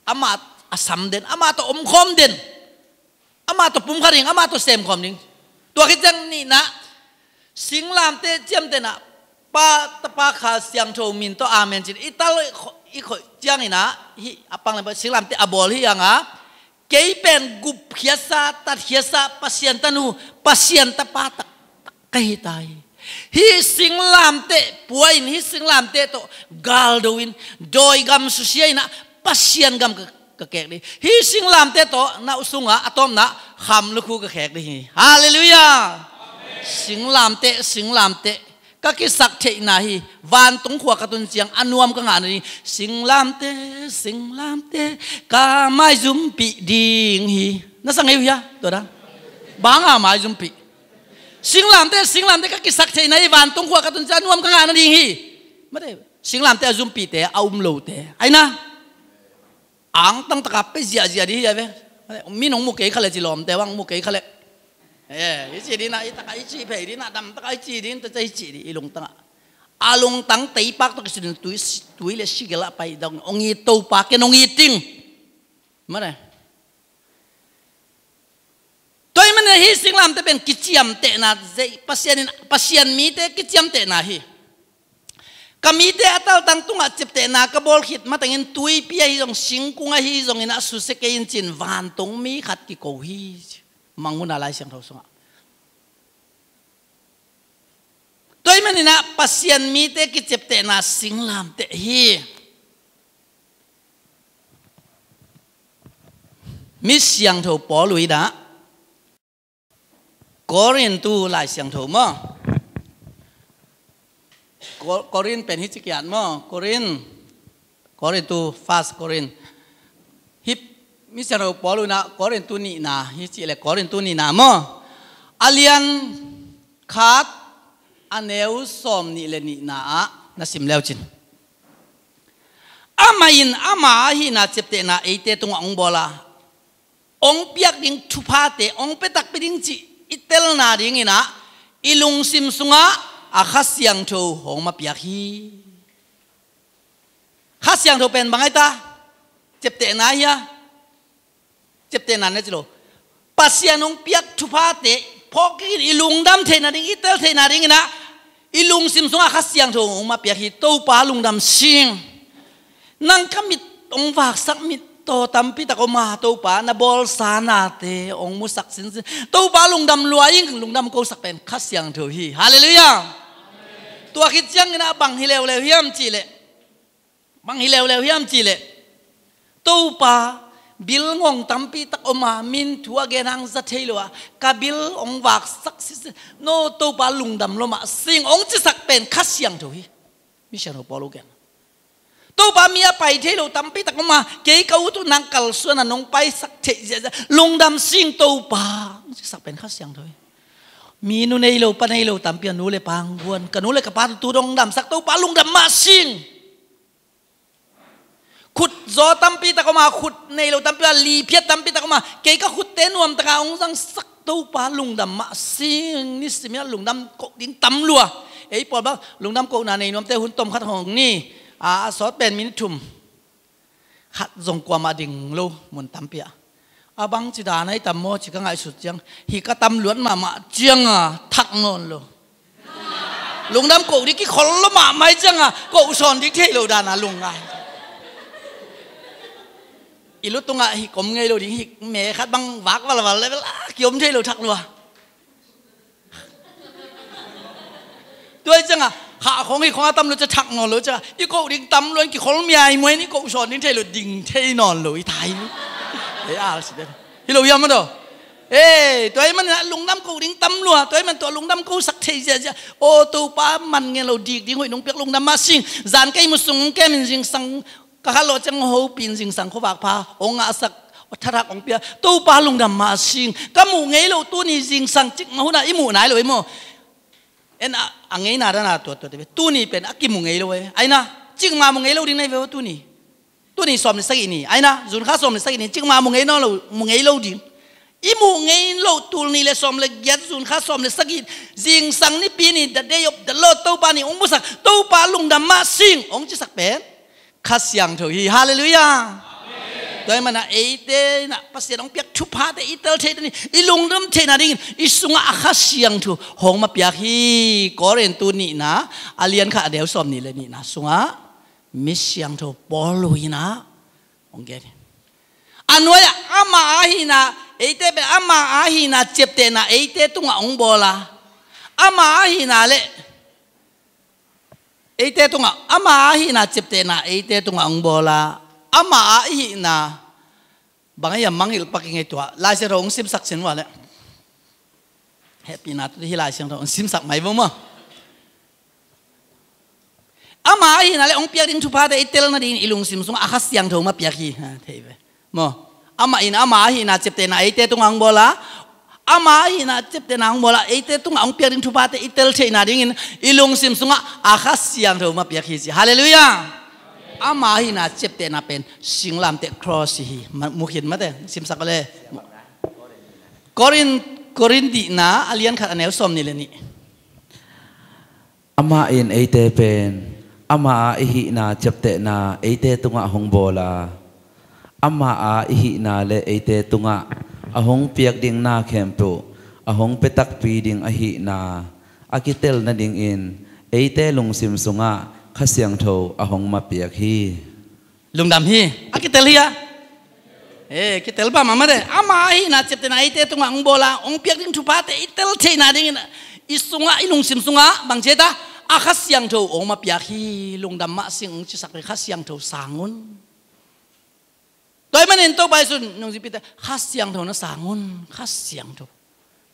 Amah a sam den, amah tawh omkhawm den, amah tawh pum khat ding, amah tawh semkhawm ding. Tua khit ciang nihna, singlamteh ciamtehna, Pa, Tapa, Kha Siangtho min tawh, amen ci-in i tal i khoih ciangin ah, hih a pang le singlamteh a bawl hi hang a, kei pen gupkhiatsa, tatkhiatsa, Pasian tanu, Pasian tapa taktak ka hi ta hi. Hih singlamteh pua-in, hih singlamteh tawh galdo-in dawigam susia in ah Pasian gam ka, ka keek ding. Hih singlamteh tawh na sungah a tawpna kham lukhu ka keek ding hi. Halleluiah. Singlamteh, singlamteh ka kisaktheihna hi. Vantung khua ka tun ciang a nuam ka ngah nading, singlamteh, singlamteh ka maizumpih ding hi. Na sa ngei uh hia? Tua dan. Bang a maizumpih. Singlamteh, singlamteh ka kisaktheihna hi. Vantung khua ka tun ciang a nuam ka ngah nading hi. Mate, singlamteh a zumpihte, a um lote, ai na, angtang taka pe ziahziah ding hi a ve. Mate, mi nong mu kei kha leh ci lawmte bang mu kei kha leh. Eh, i ci ding a, i taka i ci phei ding a, dam taka i ci ding, ta ca i ci ding, i lungtang ah. A lungtang teipak tawh kisunin tui, tui le sigel ah pai dong, hong it Topa ken hong it ding. Mane. Tua ahih manin hih singlamteh pen kiciamtehna, zei, Pasian in, Pasian mite kiciamtehna hi. Ka mite a taltang tungah ciaptehna ka bawl khit matengin tuipi ahi zong, singkung ahi zongin a susia kei in ci-in vantung mi khat kiko hi. Mangmuhna Lai Siangtho sungah. Tua ahih manin ah Pasian mite kiciaptehna singlamteh hi. Mi siangtho Paul in ah Korintu Lai Siangtho maw? Ko-, Korin pen hi ci kiat maw? Korin, Korintu, First Korin. Hih mi siangtho Paul in ah Korintu nihna hi ci le, Korintu nihna maw? A lian khat, a neu sawm nih le nihna ah na sim leu cin. Amah in ama ahihna ciaptehna eite tungah hong bawl a, hong piak ding thuphate hong pia takpi ding cih i telna dingin ah i lungsim sungah a Kha Siangtho hong ma piak hi. Kha Siangtho pen bang ahi ta? Ciaptehna hi a, ciaptehna na ci lo. Pasian hong piak thuphate phawk kik in i lungdam theihna ding, i tel theihna dingin ah i lungsim sungah Kha Siangtho hong ma piak hi. Topa lungdam sing. Nang ka mit hong vaksak mittaw tampi tak om a, Topa na bawlsa nate hong musak sinsin. Topa lungdam lua ing, lungdam kosak pen Kha Siangtho hi. Halleluiah. Tua khit ciangin ah bang hi leuleu hiam cih leh, bang hi leuleu hiam cih leh, Topa, bil ngong tampi tak om a, min thu a gen hang za thei lo a, ka bil hong vaksak sisi, no Topa lungdam lo mah sing hong cisak pen Kha Siangtho hi. Mi siangtho Paul in gen. Topa, mi a pai thei lo tampi tak om a, kei ka ut uh nang kalsuan a nong paisak theih ziahziah, lungdam sing Topa, hong cisak pen Kha Siangtho hi. Mi nu nei lo, pa nei lo tampi a, nu le pa hong guan, ka nu le ka pa tu dong damsak, Topa lungdam mah sing. Khut zaw tampi tak om a, khut nei lo tampi a, liphiat tampi tak om a, kei ka khutte nuam tak a hong zangsak, Topa lungdam mah sing. Nisim in ah lungdam koh ding tam lua. Ei pawl bang lungdam kohna nei nuamte hun tom khat hong ni. A, a sawt pen minute thum. Khat zong kuamah ding lo mun tampi ah. A bangci dan ahi tam maw ci ka ngaihsut ciang, hih ka tam luat mahmah ciang a thak nawn lo. Lungdam koh ding kikhol lo mahmah ciang a koh sawn ding thei lo dan a lungngai. I lu tungah hih kom ngei lo ding, hih me khat bang vak valval le vel a kiom thei lo thak lua. Tua hi ciangin, khah khong hi khong a tam lo ciang thak nawn lo ciangin, i koh ding tam lo in kikhol miaimuai in i koh sawn ding thei lo, ding thei nawn lo i thai ni. Ei, al si den. Hi lo hiam maw daw? Ei, tua hi manin lungdam koh ding tam lua, tua hi man tua lungdam koh sak thei ziahziah. Aw Topa, man ngen lo, dik ding hoih nong piak, lungdam mah sing. Zan ka ihmu sung kem in zingsang ka khat lawh ciang hong hopih in zingsang khuavak pha hong ngahsak, thathak hong pia. Topa lungdam mah sing. Ka muh ngei lo tuni zingsang cikmah hun ah i muh nai lo hi maw? En a, a ngeina dan a tua, tua, tua, tuni pen a kimu ngei lo hi. Aina, cikmah mu ngei lo ding na hi ve aw tuni. Tuni sawm le sagih ni. Aina, June kha sawm le sagih ni. Cikmah mu ngei nawn lo, mu ngei lo ding. I muh ngei lo tul nih le sawm le giat, June kha sawm le sagih, zingsang Nipi ni, the day of the Lord, Topa ni hong musak, Topa lungdam mah sing hong cisak pen Kha Siangtho hi. Halleluiah. Tua hi manin eite in ah Pasian hong piak thuphate i tel theih ding, i lungdam theihna dingin i sungah a Kha Siangtho hong ma piak hi. Korintu nihna, a lian khat, a neu sawm nih le nihna sungah mi siangtho Paul in ah hong gen hi. A nuai-ah ama ahihna, eite pen ama ahihna ciaptehna eite tungah hong bawl a, ama ahihna le eite tungah, ama ahihna ciaptehna eite tungah hong bawl a, ama ahihna bang a hiam mangngilh pak ing ei tua. Lai Siangtho hong simsak sin uh a leh, hehpihna tawh hih Lai Siangtho hong simsak mai vo maw. Ama ahihna le hong piak ding thuphate i tel nadingin i lungsim sungah a Kha Siangtho ma piak hi. Ha, thei ve maw? Amah in ama ahihna ciaptehna eite tungah hong bawl a, ama ahihna ciaptehna hong bawl a, eite tungah hong piak ding thuphate i tel theihna dingin i lungsim sungah a Kha Siangtho ma piak hi ci. Halleluiah. Ama ahihna ciaptehna pen singlamteh cross hi. Ma-, mu khin mate, simsak le. Korin, Korin dihna a lian khat a neu sawm nih le nih. Amah in eite pen ama a i hihna ciaptehna eite tungah hong bawl a, ama a i hihna le eite tungah a hong piak ding na khempeuh a hong pia takpi ding ahihna a kitel nadingin eite lungsim sungah Kha Siangtho a hong mapiak hi. Lungdam hi. A kitel hi a. Eh, kitel pa mahmah de. Ama a hihna ciaptehna eite tungah hong bawl a, hong piak ding thuphate i tel theihna dingin i sungah, i lungsim sungah bang ci ta, a Kha Siangtho hong mapiak hi. Lungdam mah sing hong cisak ve, Kha Siangtho sang un. Tua ahih manin Topa Jesuh in nungzuipihte, Kha Siangtho na sang un, Kha Siangtho.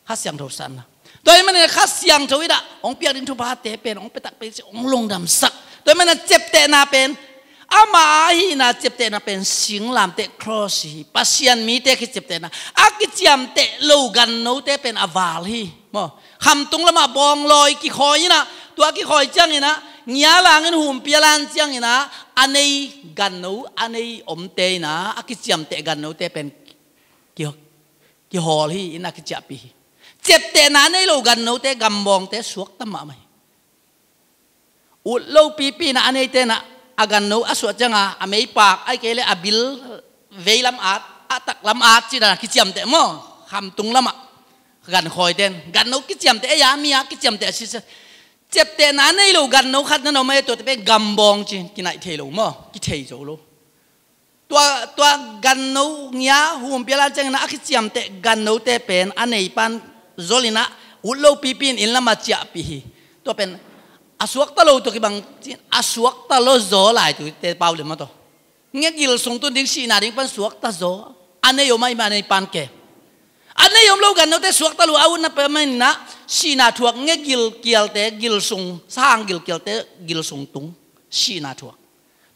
Kha Siangtho sang un. Tua ahih manin Kha Siangtho i dah hong piak ding thuphate pen hong pia takpi ci, hong lungdamsak. Tua ahih manin ciaptehna pen, ama a hihna ciaptehna pen singlamteh, cross hi. Pasian mite kiciaptehna, a kiciamteh lo gannote pen a val hi. Maw, khamtung lamah bawnglawi kikhawi in ah, tua kikhawi ciangin ah, ngia langin humpi a lan ciangin ah, a nei ganno, a nei omte in ah, a kiciamteh gannote pen ki, kihawl hi, in a kiciahpih hi. Ciaptehna a nei lo gannote, gambawngte suakta mahmah hi. Ut lo pipi in ah a neite in ah, a ganno a suah ciangin a meipak, ahih kei leh a bil veilam at, a taklam at ci-in ah kiciamteh maw. Khamtung lamah gankhawite in ganno kiciamteh, ei a mi a kiciamteh a si. Ciaptehna a nei lo ganno khat na om ei, tuate pen gambawng ci, kinaih thei lo maw, kithei zo lo. Tua, tua ganno ngia humpi a lan ciangin ah a kiciamteh gannote pen a neipan zol in ah, ut lo pipi in inn lamah ciahpih hi. Tua pen a suakta lo, tua kibang ci, a suakta lo zaw lai, tuate pau lian mah tawh. Ngegil sung tun ding, sihna ding pan suakta zaw. A nei om a, i mah a neipan ke. A nei om lo gannote suakta lo, a utna pen mah in ah sihna thuak, ngegil kialte gil sung, sahang gil kialte gil sung tung. Sihna thuak.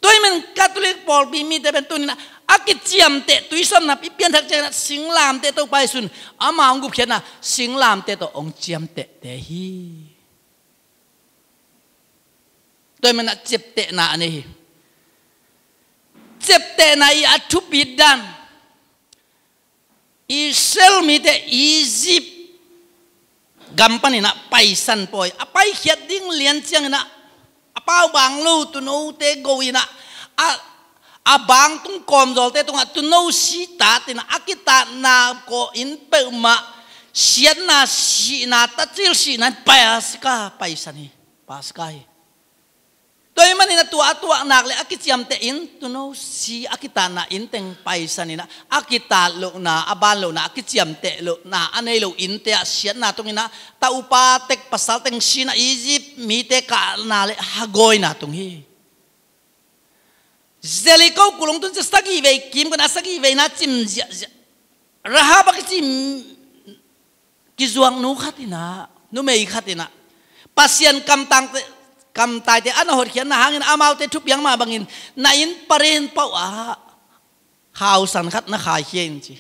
Tua ahih manin Catholic pawlpi mite pen tuni-in ah a kiciamteh, tuisawpna i pianthak ciangin ah singlamteh, Topa Jesuh in ama hong gupkhiatna singlamteh tawh hong ciamtehte hi. Tua ahih manin ah ciaptehna a nei hi. Ciaptehna i a thupit dan. Israel mite Egypt gam panin ah paisan pawi, a paikhiat ding lian ciangin ah, a pau bang lo tuunote go in ah, a, a bang tung kawmzawlte tungah tuuno sitat in ah, a kitatna kawh in peuhmah siatna, sihna, tacil sihna in Paska paisan hi. Paska hi. Tua ahih manin ah tua a tuaknak le a kiciamteh inn, tuuno si a kitatna inn teng paisan in ah, a kitat lohna, a ban lohna, a kiciamteh lohna a nei lo innte ah siatna tung in ah, ta upa tek pasal teng si in ah, Egypt mite kahna le hagawina tung hi. Jericho kulung tun ciang sagih vei kim, kun a sagih veina cim ziahziah. Rahab a kici kizuaknu khat in ah, numei khat in ah, Pasian kamtangte, kamtaite a na hotkhiatna hangin amaute thupiang mah bangin, na inn parin pauh ah khausan khat na khaikhia in ci.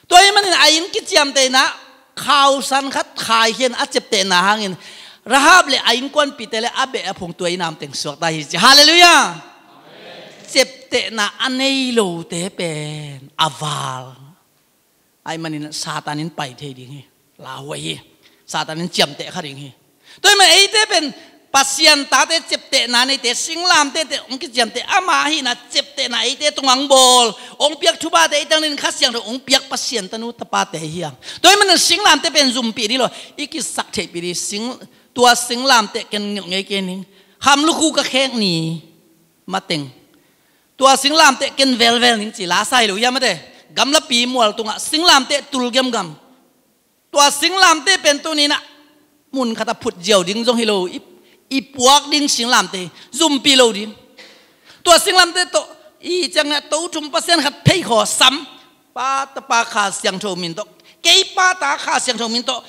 Tua ahih manin a inn kiciamteh in ah, khausan khat khaikhia in, a ciaptehna hangin Rahab le a innkuanpihte le a beh a phung, tua inn ah om teng suakta hi ci. Halleluiah. Ciaptehna a nei lote pen a val. Ahih manin Satan in pai thei ding hi. Lauhuai hi. Satan in ciamteh kha ding hi. Tua ahih manin eite pen Pasian tate, ciaptehna neite, singlamtehte hong kiciamteh, ama a hihna ciaptehna eite tungah hong bawl, hong piak thuphate, ei tangin Kha Siangtho hong piak Pasian tanu tapate hi hang. Tua ahih manin singlamteh pen zumpih dih lo, i kisak theihpih dih, sing, tua singlamteh ken ngilh ngei kei ning. Kham lukhu ka khek ni mateng, tua singlamteh ken velvel ning ci la sa hi lo hiam, mate? Gamlapi mual tungah singlamteh tul gemgam. Tua singlamteh pen tuni-in ah mun khatah phut ziau ding zong hi lo, i, i puak ding singlamteh, zumpi lo ding. Tua singlamteh tawh i ciangah To Thum Pasian khat phei khaw sam, Pa, Tapa, Kha Siangtho min tawh, kei Pa, Ta, Kha Siangtho min tawh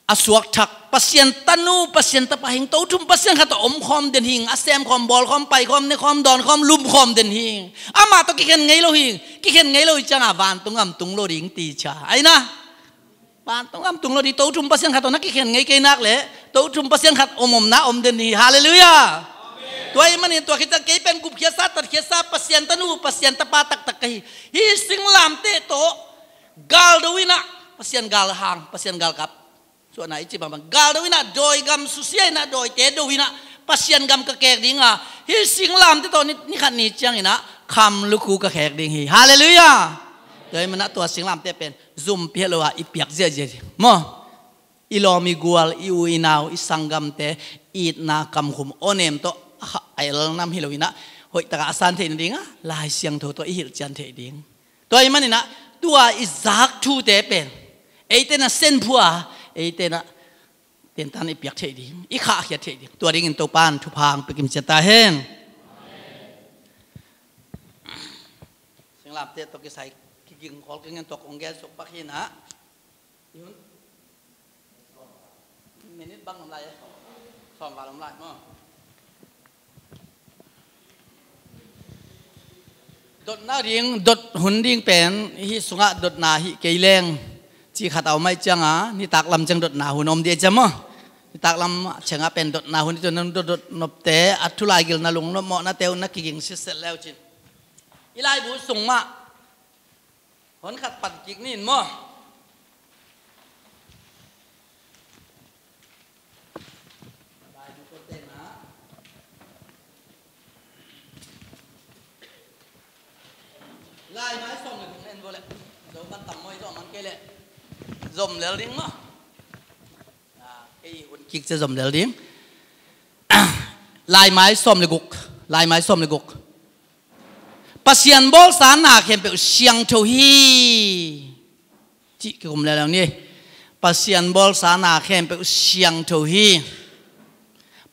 a suakthak Pasian tanu, Pasian tapa hing, To Thum Pasian khat tawh omkhawm den hing, a semkhawm, bawlkhawm, paikhawm, nekhawm, dawnkhawm, lumkhawm den hing. Amah tawh kikhen ngei lo hing, kikhen ngei lo hi ciangah vantung gam tung lo ding ti ca. Aina, vantung gam tung lo ding, To Thum Pasian khat tawh na kikhen ngei kei nak leh, To Thum Pasian khat om om na om den hi. Halleluiah. Tua ahih manin tua khit ciang kei pen gupkhiatsa, tatkhiatsa, Pasian tanu, Pasian tapa taktak ka hi. Hih singlamteh tawh Galdo in ah Pasian galhang, Pasian galkap suahna i cih bangbang, galdo in ah dawi gam susia in ah dawite do in ah Pasian gam ka keek ding a, hih singlamteh tawh ni, ni khat ni ciangin ah kham lukhu ka keek ding hi. Halleluiah. Tua ahih manin ah tua singlamteh pen zumpi het lo a i piak ziahziah ding maw. I lawm i gual, i u i nau, i sanggamte itna, kamkhum, awnem tawh a kha-, a elnam hi lo in ah hoih takah a san theih nading a Lai Siangtho tawh i hilhcian theih ding. Tua ahih manin ah tua i zak thute pen eite in ah senphuh a, eite in ah tentan i piak theih ding, i khahkhia theih ding. Tua dingin Topa'n thupha hong pia kim ciat ta hen. Singlamteh tawh kisai kiging khol kingen tawh kong gen suk pak hi in ah. Minute bang om lai e? Sawm val om lai maw? Dotna ding, dot hun ding pen hih sungah dotna hih kei leng cih khat a om ahih ciangin, nitak lam ciang dotna hun om ding ahih ciang maw. Nitak lam ciangah pen dotna hun ding, tua nang dot, dot nopte, a thu laigil na lungnop mawhnate uh na kiging sitset le uh cin. I laibu sung mah hon khat pan kik ni in maw. Lai mai sawm le guk na en vo leh. Zo man tam maw, i zo man kei leh zom lel ding maw. Ah, kei hun kik ciang zom lel ding. Lai mai sawm le guk. Lai mai sawm le guk. Pasian bawlsa na khempeuh siangtho hi, cih kikum leuleu ni. Pasian bawlsa na khempeuh siangtho hi.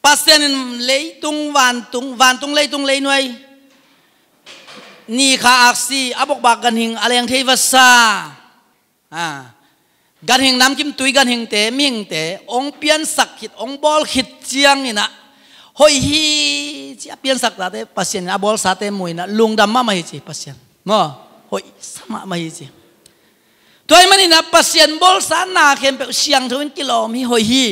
Pasian in leitung, vantung, vantung leitung, leinuai, ni kha aksi, a bokbak ganhing, a lengthei vasa, a, ganhing, namkim tui ganhingte, mihingte hong piansak khit, hong bawl khit ciangin ah hoih hi ci a piansak tate Pasian in a bawlsate mu in ah lungdam mahmah hi ci Pasian maw. Hoihsa mahmah hi ci. Tua ahih manin ah Pasian bawlsa na khempeuh siangtho in kilawm hi, hoih hi.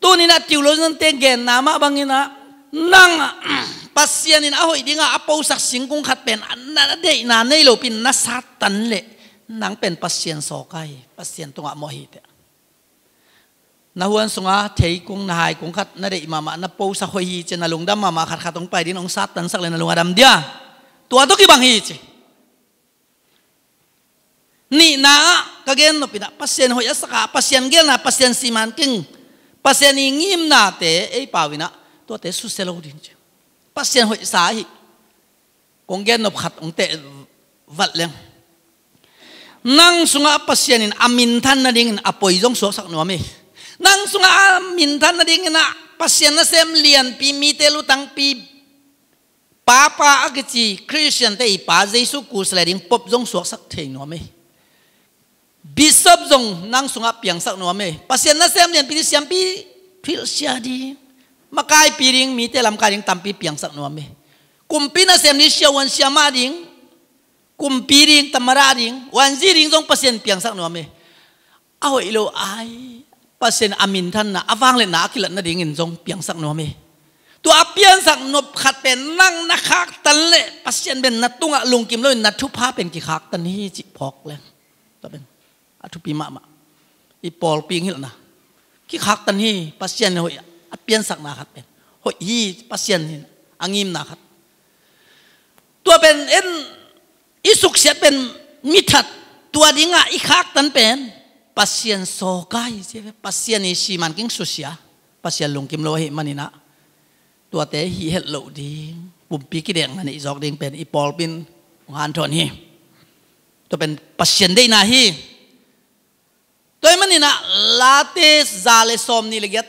Tuni in ah theologian-te genna mah bangin ah, nang ah, Pasian in a hoih dingah a posak singkung khat pen na deihna nei lopi in na sattan leh nang pen Pasian sawk ahi, Pasian tungah mawh hi teh. Na huan sungah theikung, na haikung khat na deih mahmah, na posak hoih hi ci a na lungdam mahmah khatkhat hong pai ding, hong sattansak leh na lung a dam dia. Tua tawh kibang hi ci. Nihna ah ka gen nop in ah, Pasian hoih a sak a, Pasian geelna, Pasian siman keng, Pasian i ngimnate ei pau in ah, tuate susia lo ding ci. Pasian hoihsa hi. Kong gen nop khat hong teh vat leng. Nang sungah Pasian in a minthan nadingin a poi zong suaksak nuam hi. Nang sungah a minthan nadingin ah Pasian nasem lianpi, mite lutangpi, Papa a kici Khristiante i pa Jesu kusia le ding Pope zong suaksak thei nuam hi. Bishop zong nang sungah piangsak nuam hi. Pasian nasem lianpi, siampi, thuhilhsia ding, makaipi ding, mite lamkai ding tampi piangsak nuam hi. Kumpi nasem ding, siavuan siamah ding, kumpi ding, tamada ding, vuanzi ding zong Pasian piangsak nuam hi. A hoih lo ai, Pasian a minthanna, a vangliatna a kilat nadingin zong piangsak nuam hi. Tua a piansak nop khat pen nang na khaktan leh Pasian pen na tungah lungkim loin na thupha pen kikhaktan hi cih phawk leng. Tua pen a thupi mahmah. I pawlpi hong hilhna. Kikhaktan hi, Pasian hoih a piansakna khat pen. Hoih hi, Pasian in a ngimna khat. Tua pen en i suksiat pen mi that, tua dingah i khaktan pen Pasian sawk ahi ci, Pasian i siman keng susia, Pasian lungkim lo ahih manin ah tuate hih het loh ding, pumpi kidekna neih zawk ding pen i pawlpi in hong hanthawn hi. Tua pen Pasian deihna hi. Tua ahih manin ah Late za le sawmnih le giat,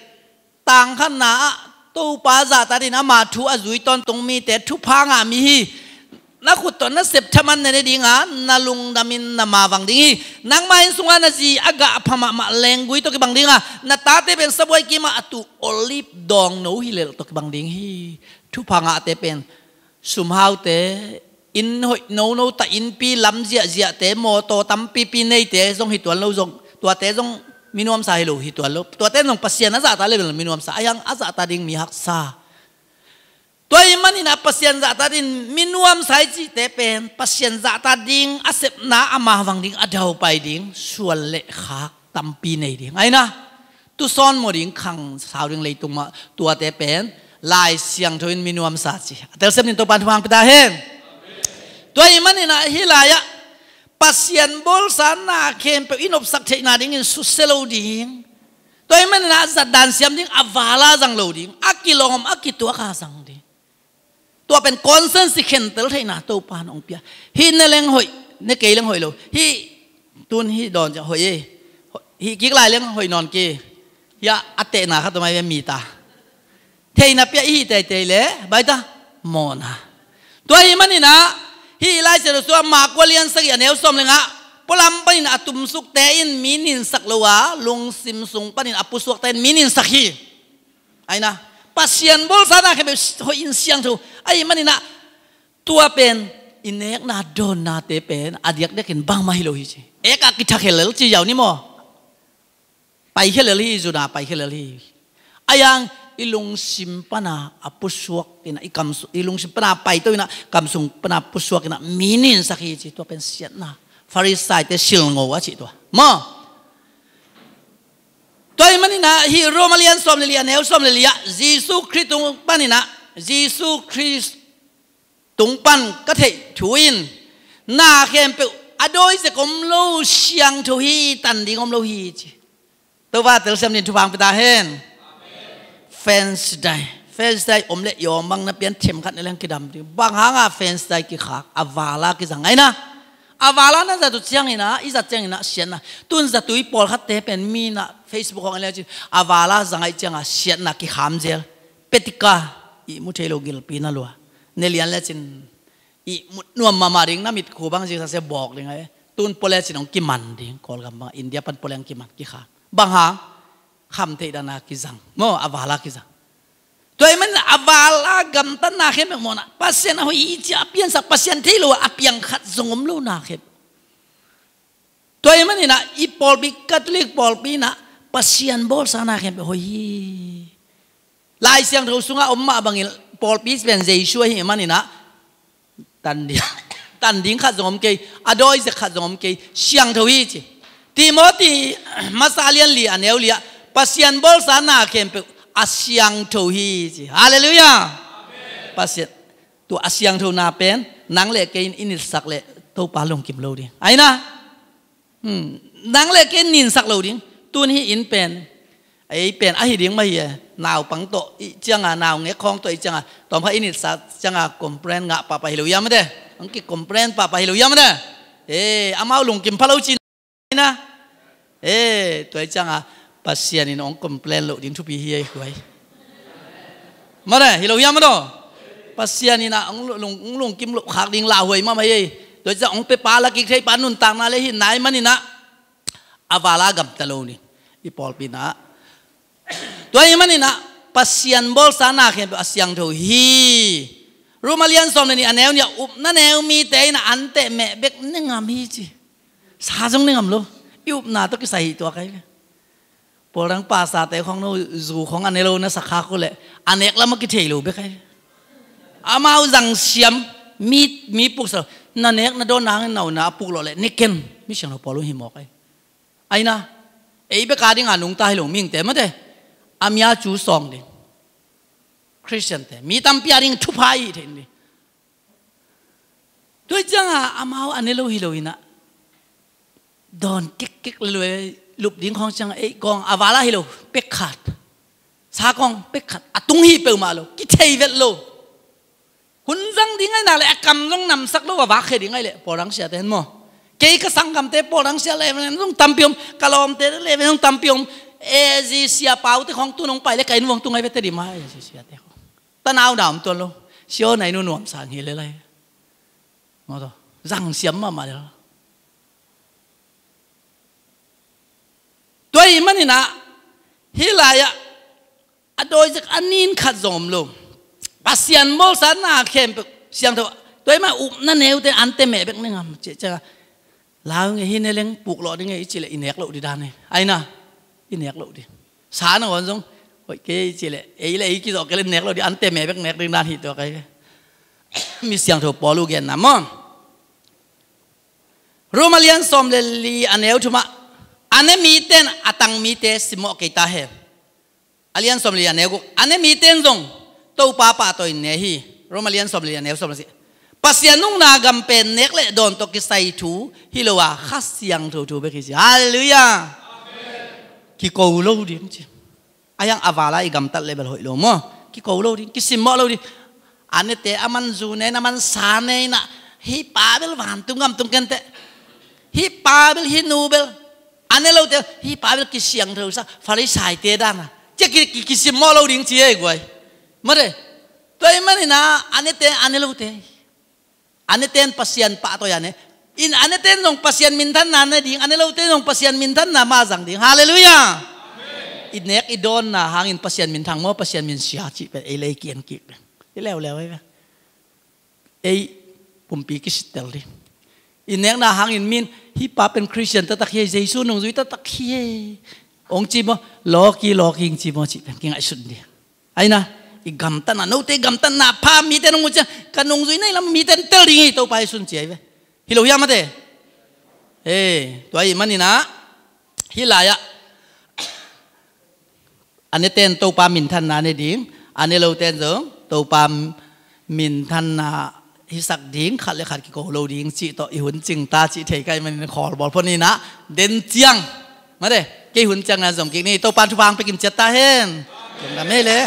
tang khatna ah Topa zahta dingin ama thu a zui tawntung mite thupha ngah mi hi. Na khut tawh na sep thaman na ne ding a, na lungdamin na mavang ding hi. Nangma inn sungah na zi a gah a pha mahmah lenggui tawh kibang ding a, na tate pen sabuai kimah a tuh olive dawngno hi lel tawh kibang ding hi. Thupha ngahte pen sumhaute, inn hoih nono, ta innpi lam ziahziahte, mawtaw tampipi neite zong hi tuan lo zong, tuate zong mi nuamsa hi lo hi tuan lo. Tuate zong Pasian a zahta le bel mi nuamsa, a hiang a zahta ding mi haksa. Tua ahih manin ah Pasian zahtak ding, mi nuamsa i cihte pen Pasian zahtak ding a sepna, ama vang ding a daupai ding suan le khak tampi nei ding. Ahi na, tu sawn maw ding, khang sau ding leitung mah, tuate pen Lai Siangtho in mi nuamsa ci. A telsiam ding Topa'n thupha hong pia ta hen. Tua ahih manin ah hih lai-ah Pasian bawlsa na khempeuh i nopsak theihna dingin susia lo ding. Tua ahih manin ah zatdan siam ding, a val-a zang lo ding, a kilawm a kituak-a zang ding. Tua pen conscience i khentel theihna Topa'n hong pia. Hih ne leng hoih, ne kei leng hoih lo. Hih tun hih dawn ciang hoih e. Hih kik lai leng hoih nawn kei. Hiah a tehna khat tua mai ve, mi ta. Theihna pia i hih teitei leh baita mawhna. Tua ahih manin ah hih Lai Siangtho sungah Mark lian sagih, a neu sawm le nga, pualam panin a tumsukte in mi ninsak lo a, lungsim sung panin a pusuakte in mi ninsak hi. Ahi na, Pasian bawlsa na khempeuh hoih in siangtho. Ahih manin ah tua pen i nekna dawnnate pen a diakdiakin bangmah hi lo hi ci. Ek a kithakhia lel ci ziau ni maw. Paikhia lel hi, Judah paikhia lel hi. Ahi hang i lungsim pana a pusuak in ah, i kam su-, i lungsim pana paito in ah, kam sung pana pusuak in ah mi ninsak hi ci. Tua pen siatna. Farisaite silngo a cih tua maw. Tua ahih manin ah hih Roma lian sawm le li, a neu sawm le li ah, Jesu Khrist tung panin ah, Jesu Khrist tung pan ka theih thu in na khempeuh a dawi zek om lo, siangtho hi, tan ding om lo hi ci. Topa telsiam ding, thupha hong pia ta hen. Fence dai, fence dai om leh i awm bang na pian themkhat ne leng kidam ding. Bang hanga fence dai kikhak? A val-a kizang ahi na. A val-a na zat uh ciangin ah, i zat ciangin ah siatna. Tun zatui pawlkhatte pen mi na Facebook hong en le cin, a val-a zang ahih cianga siatna kikham zel. Petika, ihmu thei lo gilpi na lua. Ne lian le cin ihmu nuam mahmah ding, na mitkhu bang ziksa sia bawk ding ahi. Tun pua le cin hong kiman ding, Kawlgam bang, India pan pua le hong kiman, kikham. Bang hang? Kham theih dana kizang maw, a val-a kizang. Tua ahih manin a val-a gamtatna khempeuh mawhna, Pasian a hoih hi ci-a a piansak, Pasian thei lo a piang khat zong om lo na khempeuh. Tua ahih manin ah i pawlpi, Catholic pawlpi in ah Pasian bawlsa na khempeuh hoih hi. Lai Siangtho sungah om mah bangin pawlpi pen Jesu ahih manin ah tan ding, tan ding khat zong om kei, a dawi zek khat zong om kei, siangtho hi ci. Timothy masa lian li, a neu li ah, Pasian bawlsa na khempeuh a siangtho hi ci. Halleluiah. Pasian, tua a siangthona pen nang le kei in i nitsak leh Topa lungkim lo ding ahi na. Hmm. Nang le kei in ninsak lo ding. Tun hih inn pen, ei pen ahi ding mah hi e. Naupang tawh i cianga, naungek khawng tawh i cianga, tawmkhat i nitsak cianga complain ngah pahpah hi lo hiam a te? Hong ki complain pahpah hi lo hiam a te? Eh, amau lungkim pha lo cin na. Eh, tua i cianga Pasian in hong complain loh ding thupi hi ei, huai. Mate, hi lo hiam a te? Pasian in ah hong lung, hong lungkim loh khak ding lauhuai mahmah hi ei. Tua i cianga hong pepa, la kik theipa nuntakna le hi nai manin ah a val-a gamta lo ni. I pawlpi in ah, tua ahih manin ah Pasian bawlsa na khempeuh a siangtho hi. Roma lian sawm le nih, a neu nih ah, upna neu mite in ah anteh meh bek ne ngam hi ci. Sa zong ne ngam lo. I upna tawh kisai hi tua kai ve. Pawldang pastorte khawng no, zu khawng a ne lo na sa khak uh leh a nek lam a kithei lo bek ai. Amau zang siam, mi, mi puksa lo. Na nek na dawn nangin na uh na a puk lawh leh ne ken. Mi siangtho pawl uh hi mawk ai. Ahi na, ei bek a dinga nungta hi lo, mihingte mate. A mi a cu sawng ding. Khristiante, mi tampi a ding thupha i hih theih ding. Tua cianga amau a ne lo hi lo in ah, dawn kikkik le luai, lup ding khawng cianga ei kawng a val-a hi lo, pek khat. Sa kawng pek khat, a tung hi peuhmah lo, kithei vet lo. Hun zang ding ahi nak leh a kam zong namsak lo a vak khia ding ahi leh, pawldang siate hen maw. Kei ka sanggamte pawldang sia leh ven zong tampi om, ka lawmte leh ven zong tampi om. E, zi sia paute khawng tu nong pai leh ka inn vuang tung ahi vete di mah, e, zi siate khawng. Tanau na om tuan lo. Sio nai nu nuam sang hi le lai. Maw taw. Zang siam mahmah le. Tua ahih manin ah, hih lai-ah, a dawi zek a nin khat zong om lo. Pasian bawlsa na khempeuh siangtho. Tua ahih manin upna neute anteh meh bek ne ngam. Ciah, ciah. Lau nge hi ne leng puk lawh ding e i cih leh i nek loh di dan e. Ahi na, i nek loh di. Sa nangawn zong Hoih kei ci leh, ei le ei kizawh kei le nek lo ding, ante me bek nek ding dan hi tua kai. Mi siangtho Paul uh genna maw. Rom a lian sawm le li a neu thumah, a ne mite in a tang mite simmawh kei ta hen. A lian sawm le li a neu guk, a ne mite in zong Topa pahtawi ne hi. Rom a lian sawm le li a neu sawm le li. Pasian nungna gam pen nek le dawn tawh kisai thu hi lo a, Kha Siangtho thu bek hi ci. Halleluiah. Kiko lo ding ci. A hiang a vala i gamtat le bel hoih lo maw. Kiko lo ding, kisimmawh lo ding. A nete a man zu ne in, a man sa ne in ah, hih pa bel vantung gam tung kenteh. Hih pa bel, hih nu bel, a ne lote, hih pa bel kisiangtho sa, Farisaite dan a. Cia ki, ki, kisimmawh lo ding ci ei guai. Mate. Tua ahih manin ah, a nete, a ne lote. A nete in Pasian pahtawi a ne. In a nete in zong Pasian minthanna ne ding, a ne lote in zong Pasian minthanna mah zang ding. Halleluiah. I nek i dawnna hangin Pasian minthang maw, Pasian minsia cih pen ei le ei kian kik pen. I leuleu ei ve. Ei pumpi kisittel ding. I nekna hangin min, hih pa pen Khristian taktak hi ei, Jesu nungzui taktak hi ei, hong ci maw, lawki, lawki hong ci maw cih pen kingaihsun ding. Aina, i gamtatna, note i gamtatna pha, mite nung uh ciang, ka nungzui na i lam mite in tel ding hi, Topa Jesu in ci ei ve. Hi lo hiam mate? Ei, tua ahih manin ah, hih lai-ah, a nete in Topa minthanna ne ding, a ne lote in zong Topa minthanna hisak ding, khat le khat kiko lo ding cih tawh i hun cing ta cih thei ka hih manin khawl bawl phot ni in ah, den ciang. Mate, kei hun ciang na zom kik ni, Topa in thupha hong pia kim ciat ta hen. Lungdam ei le.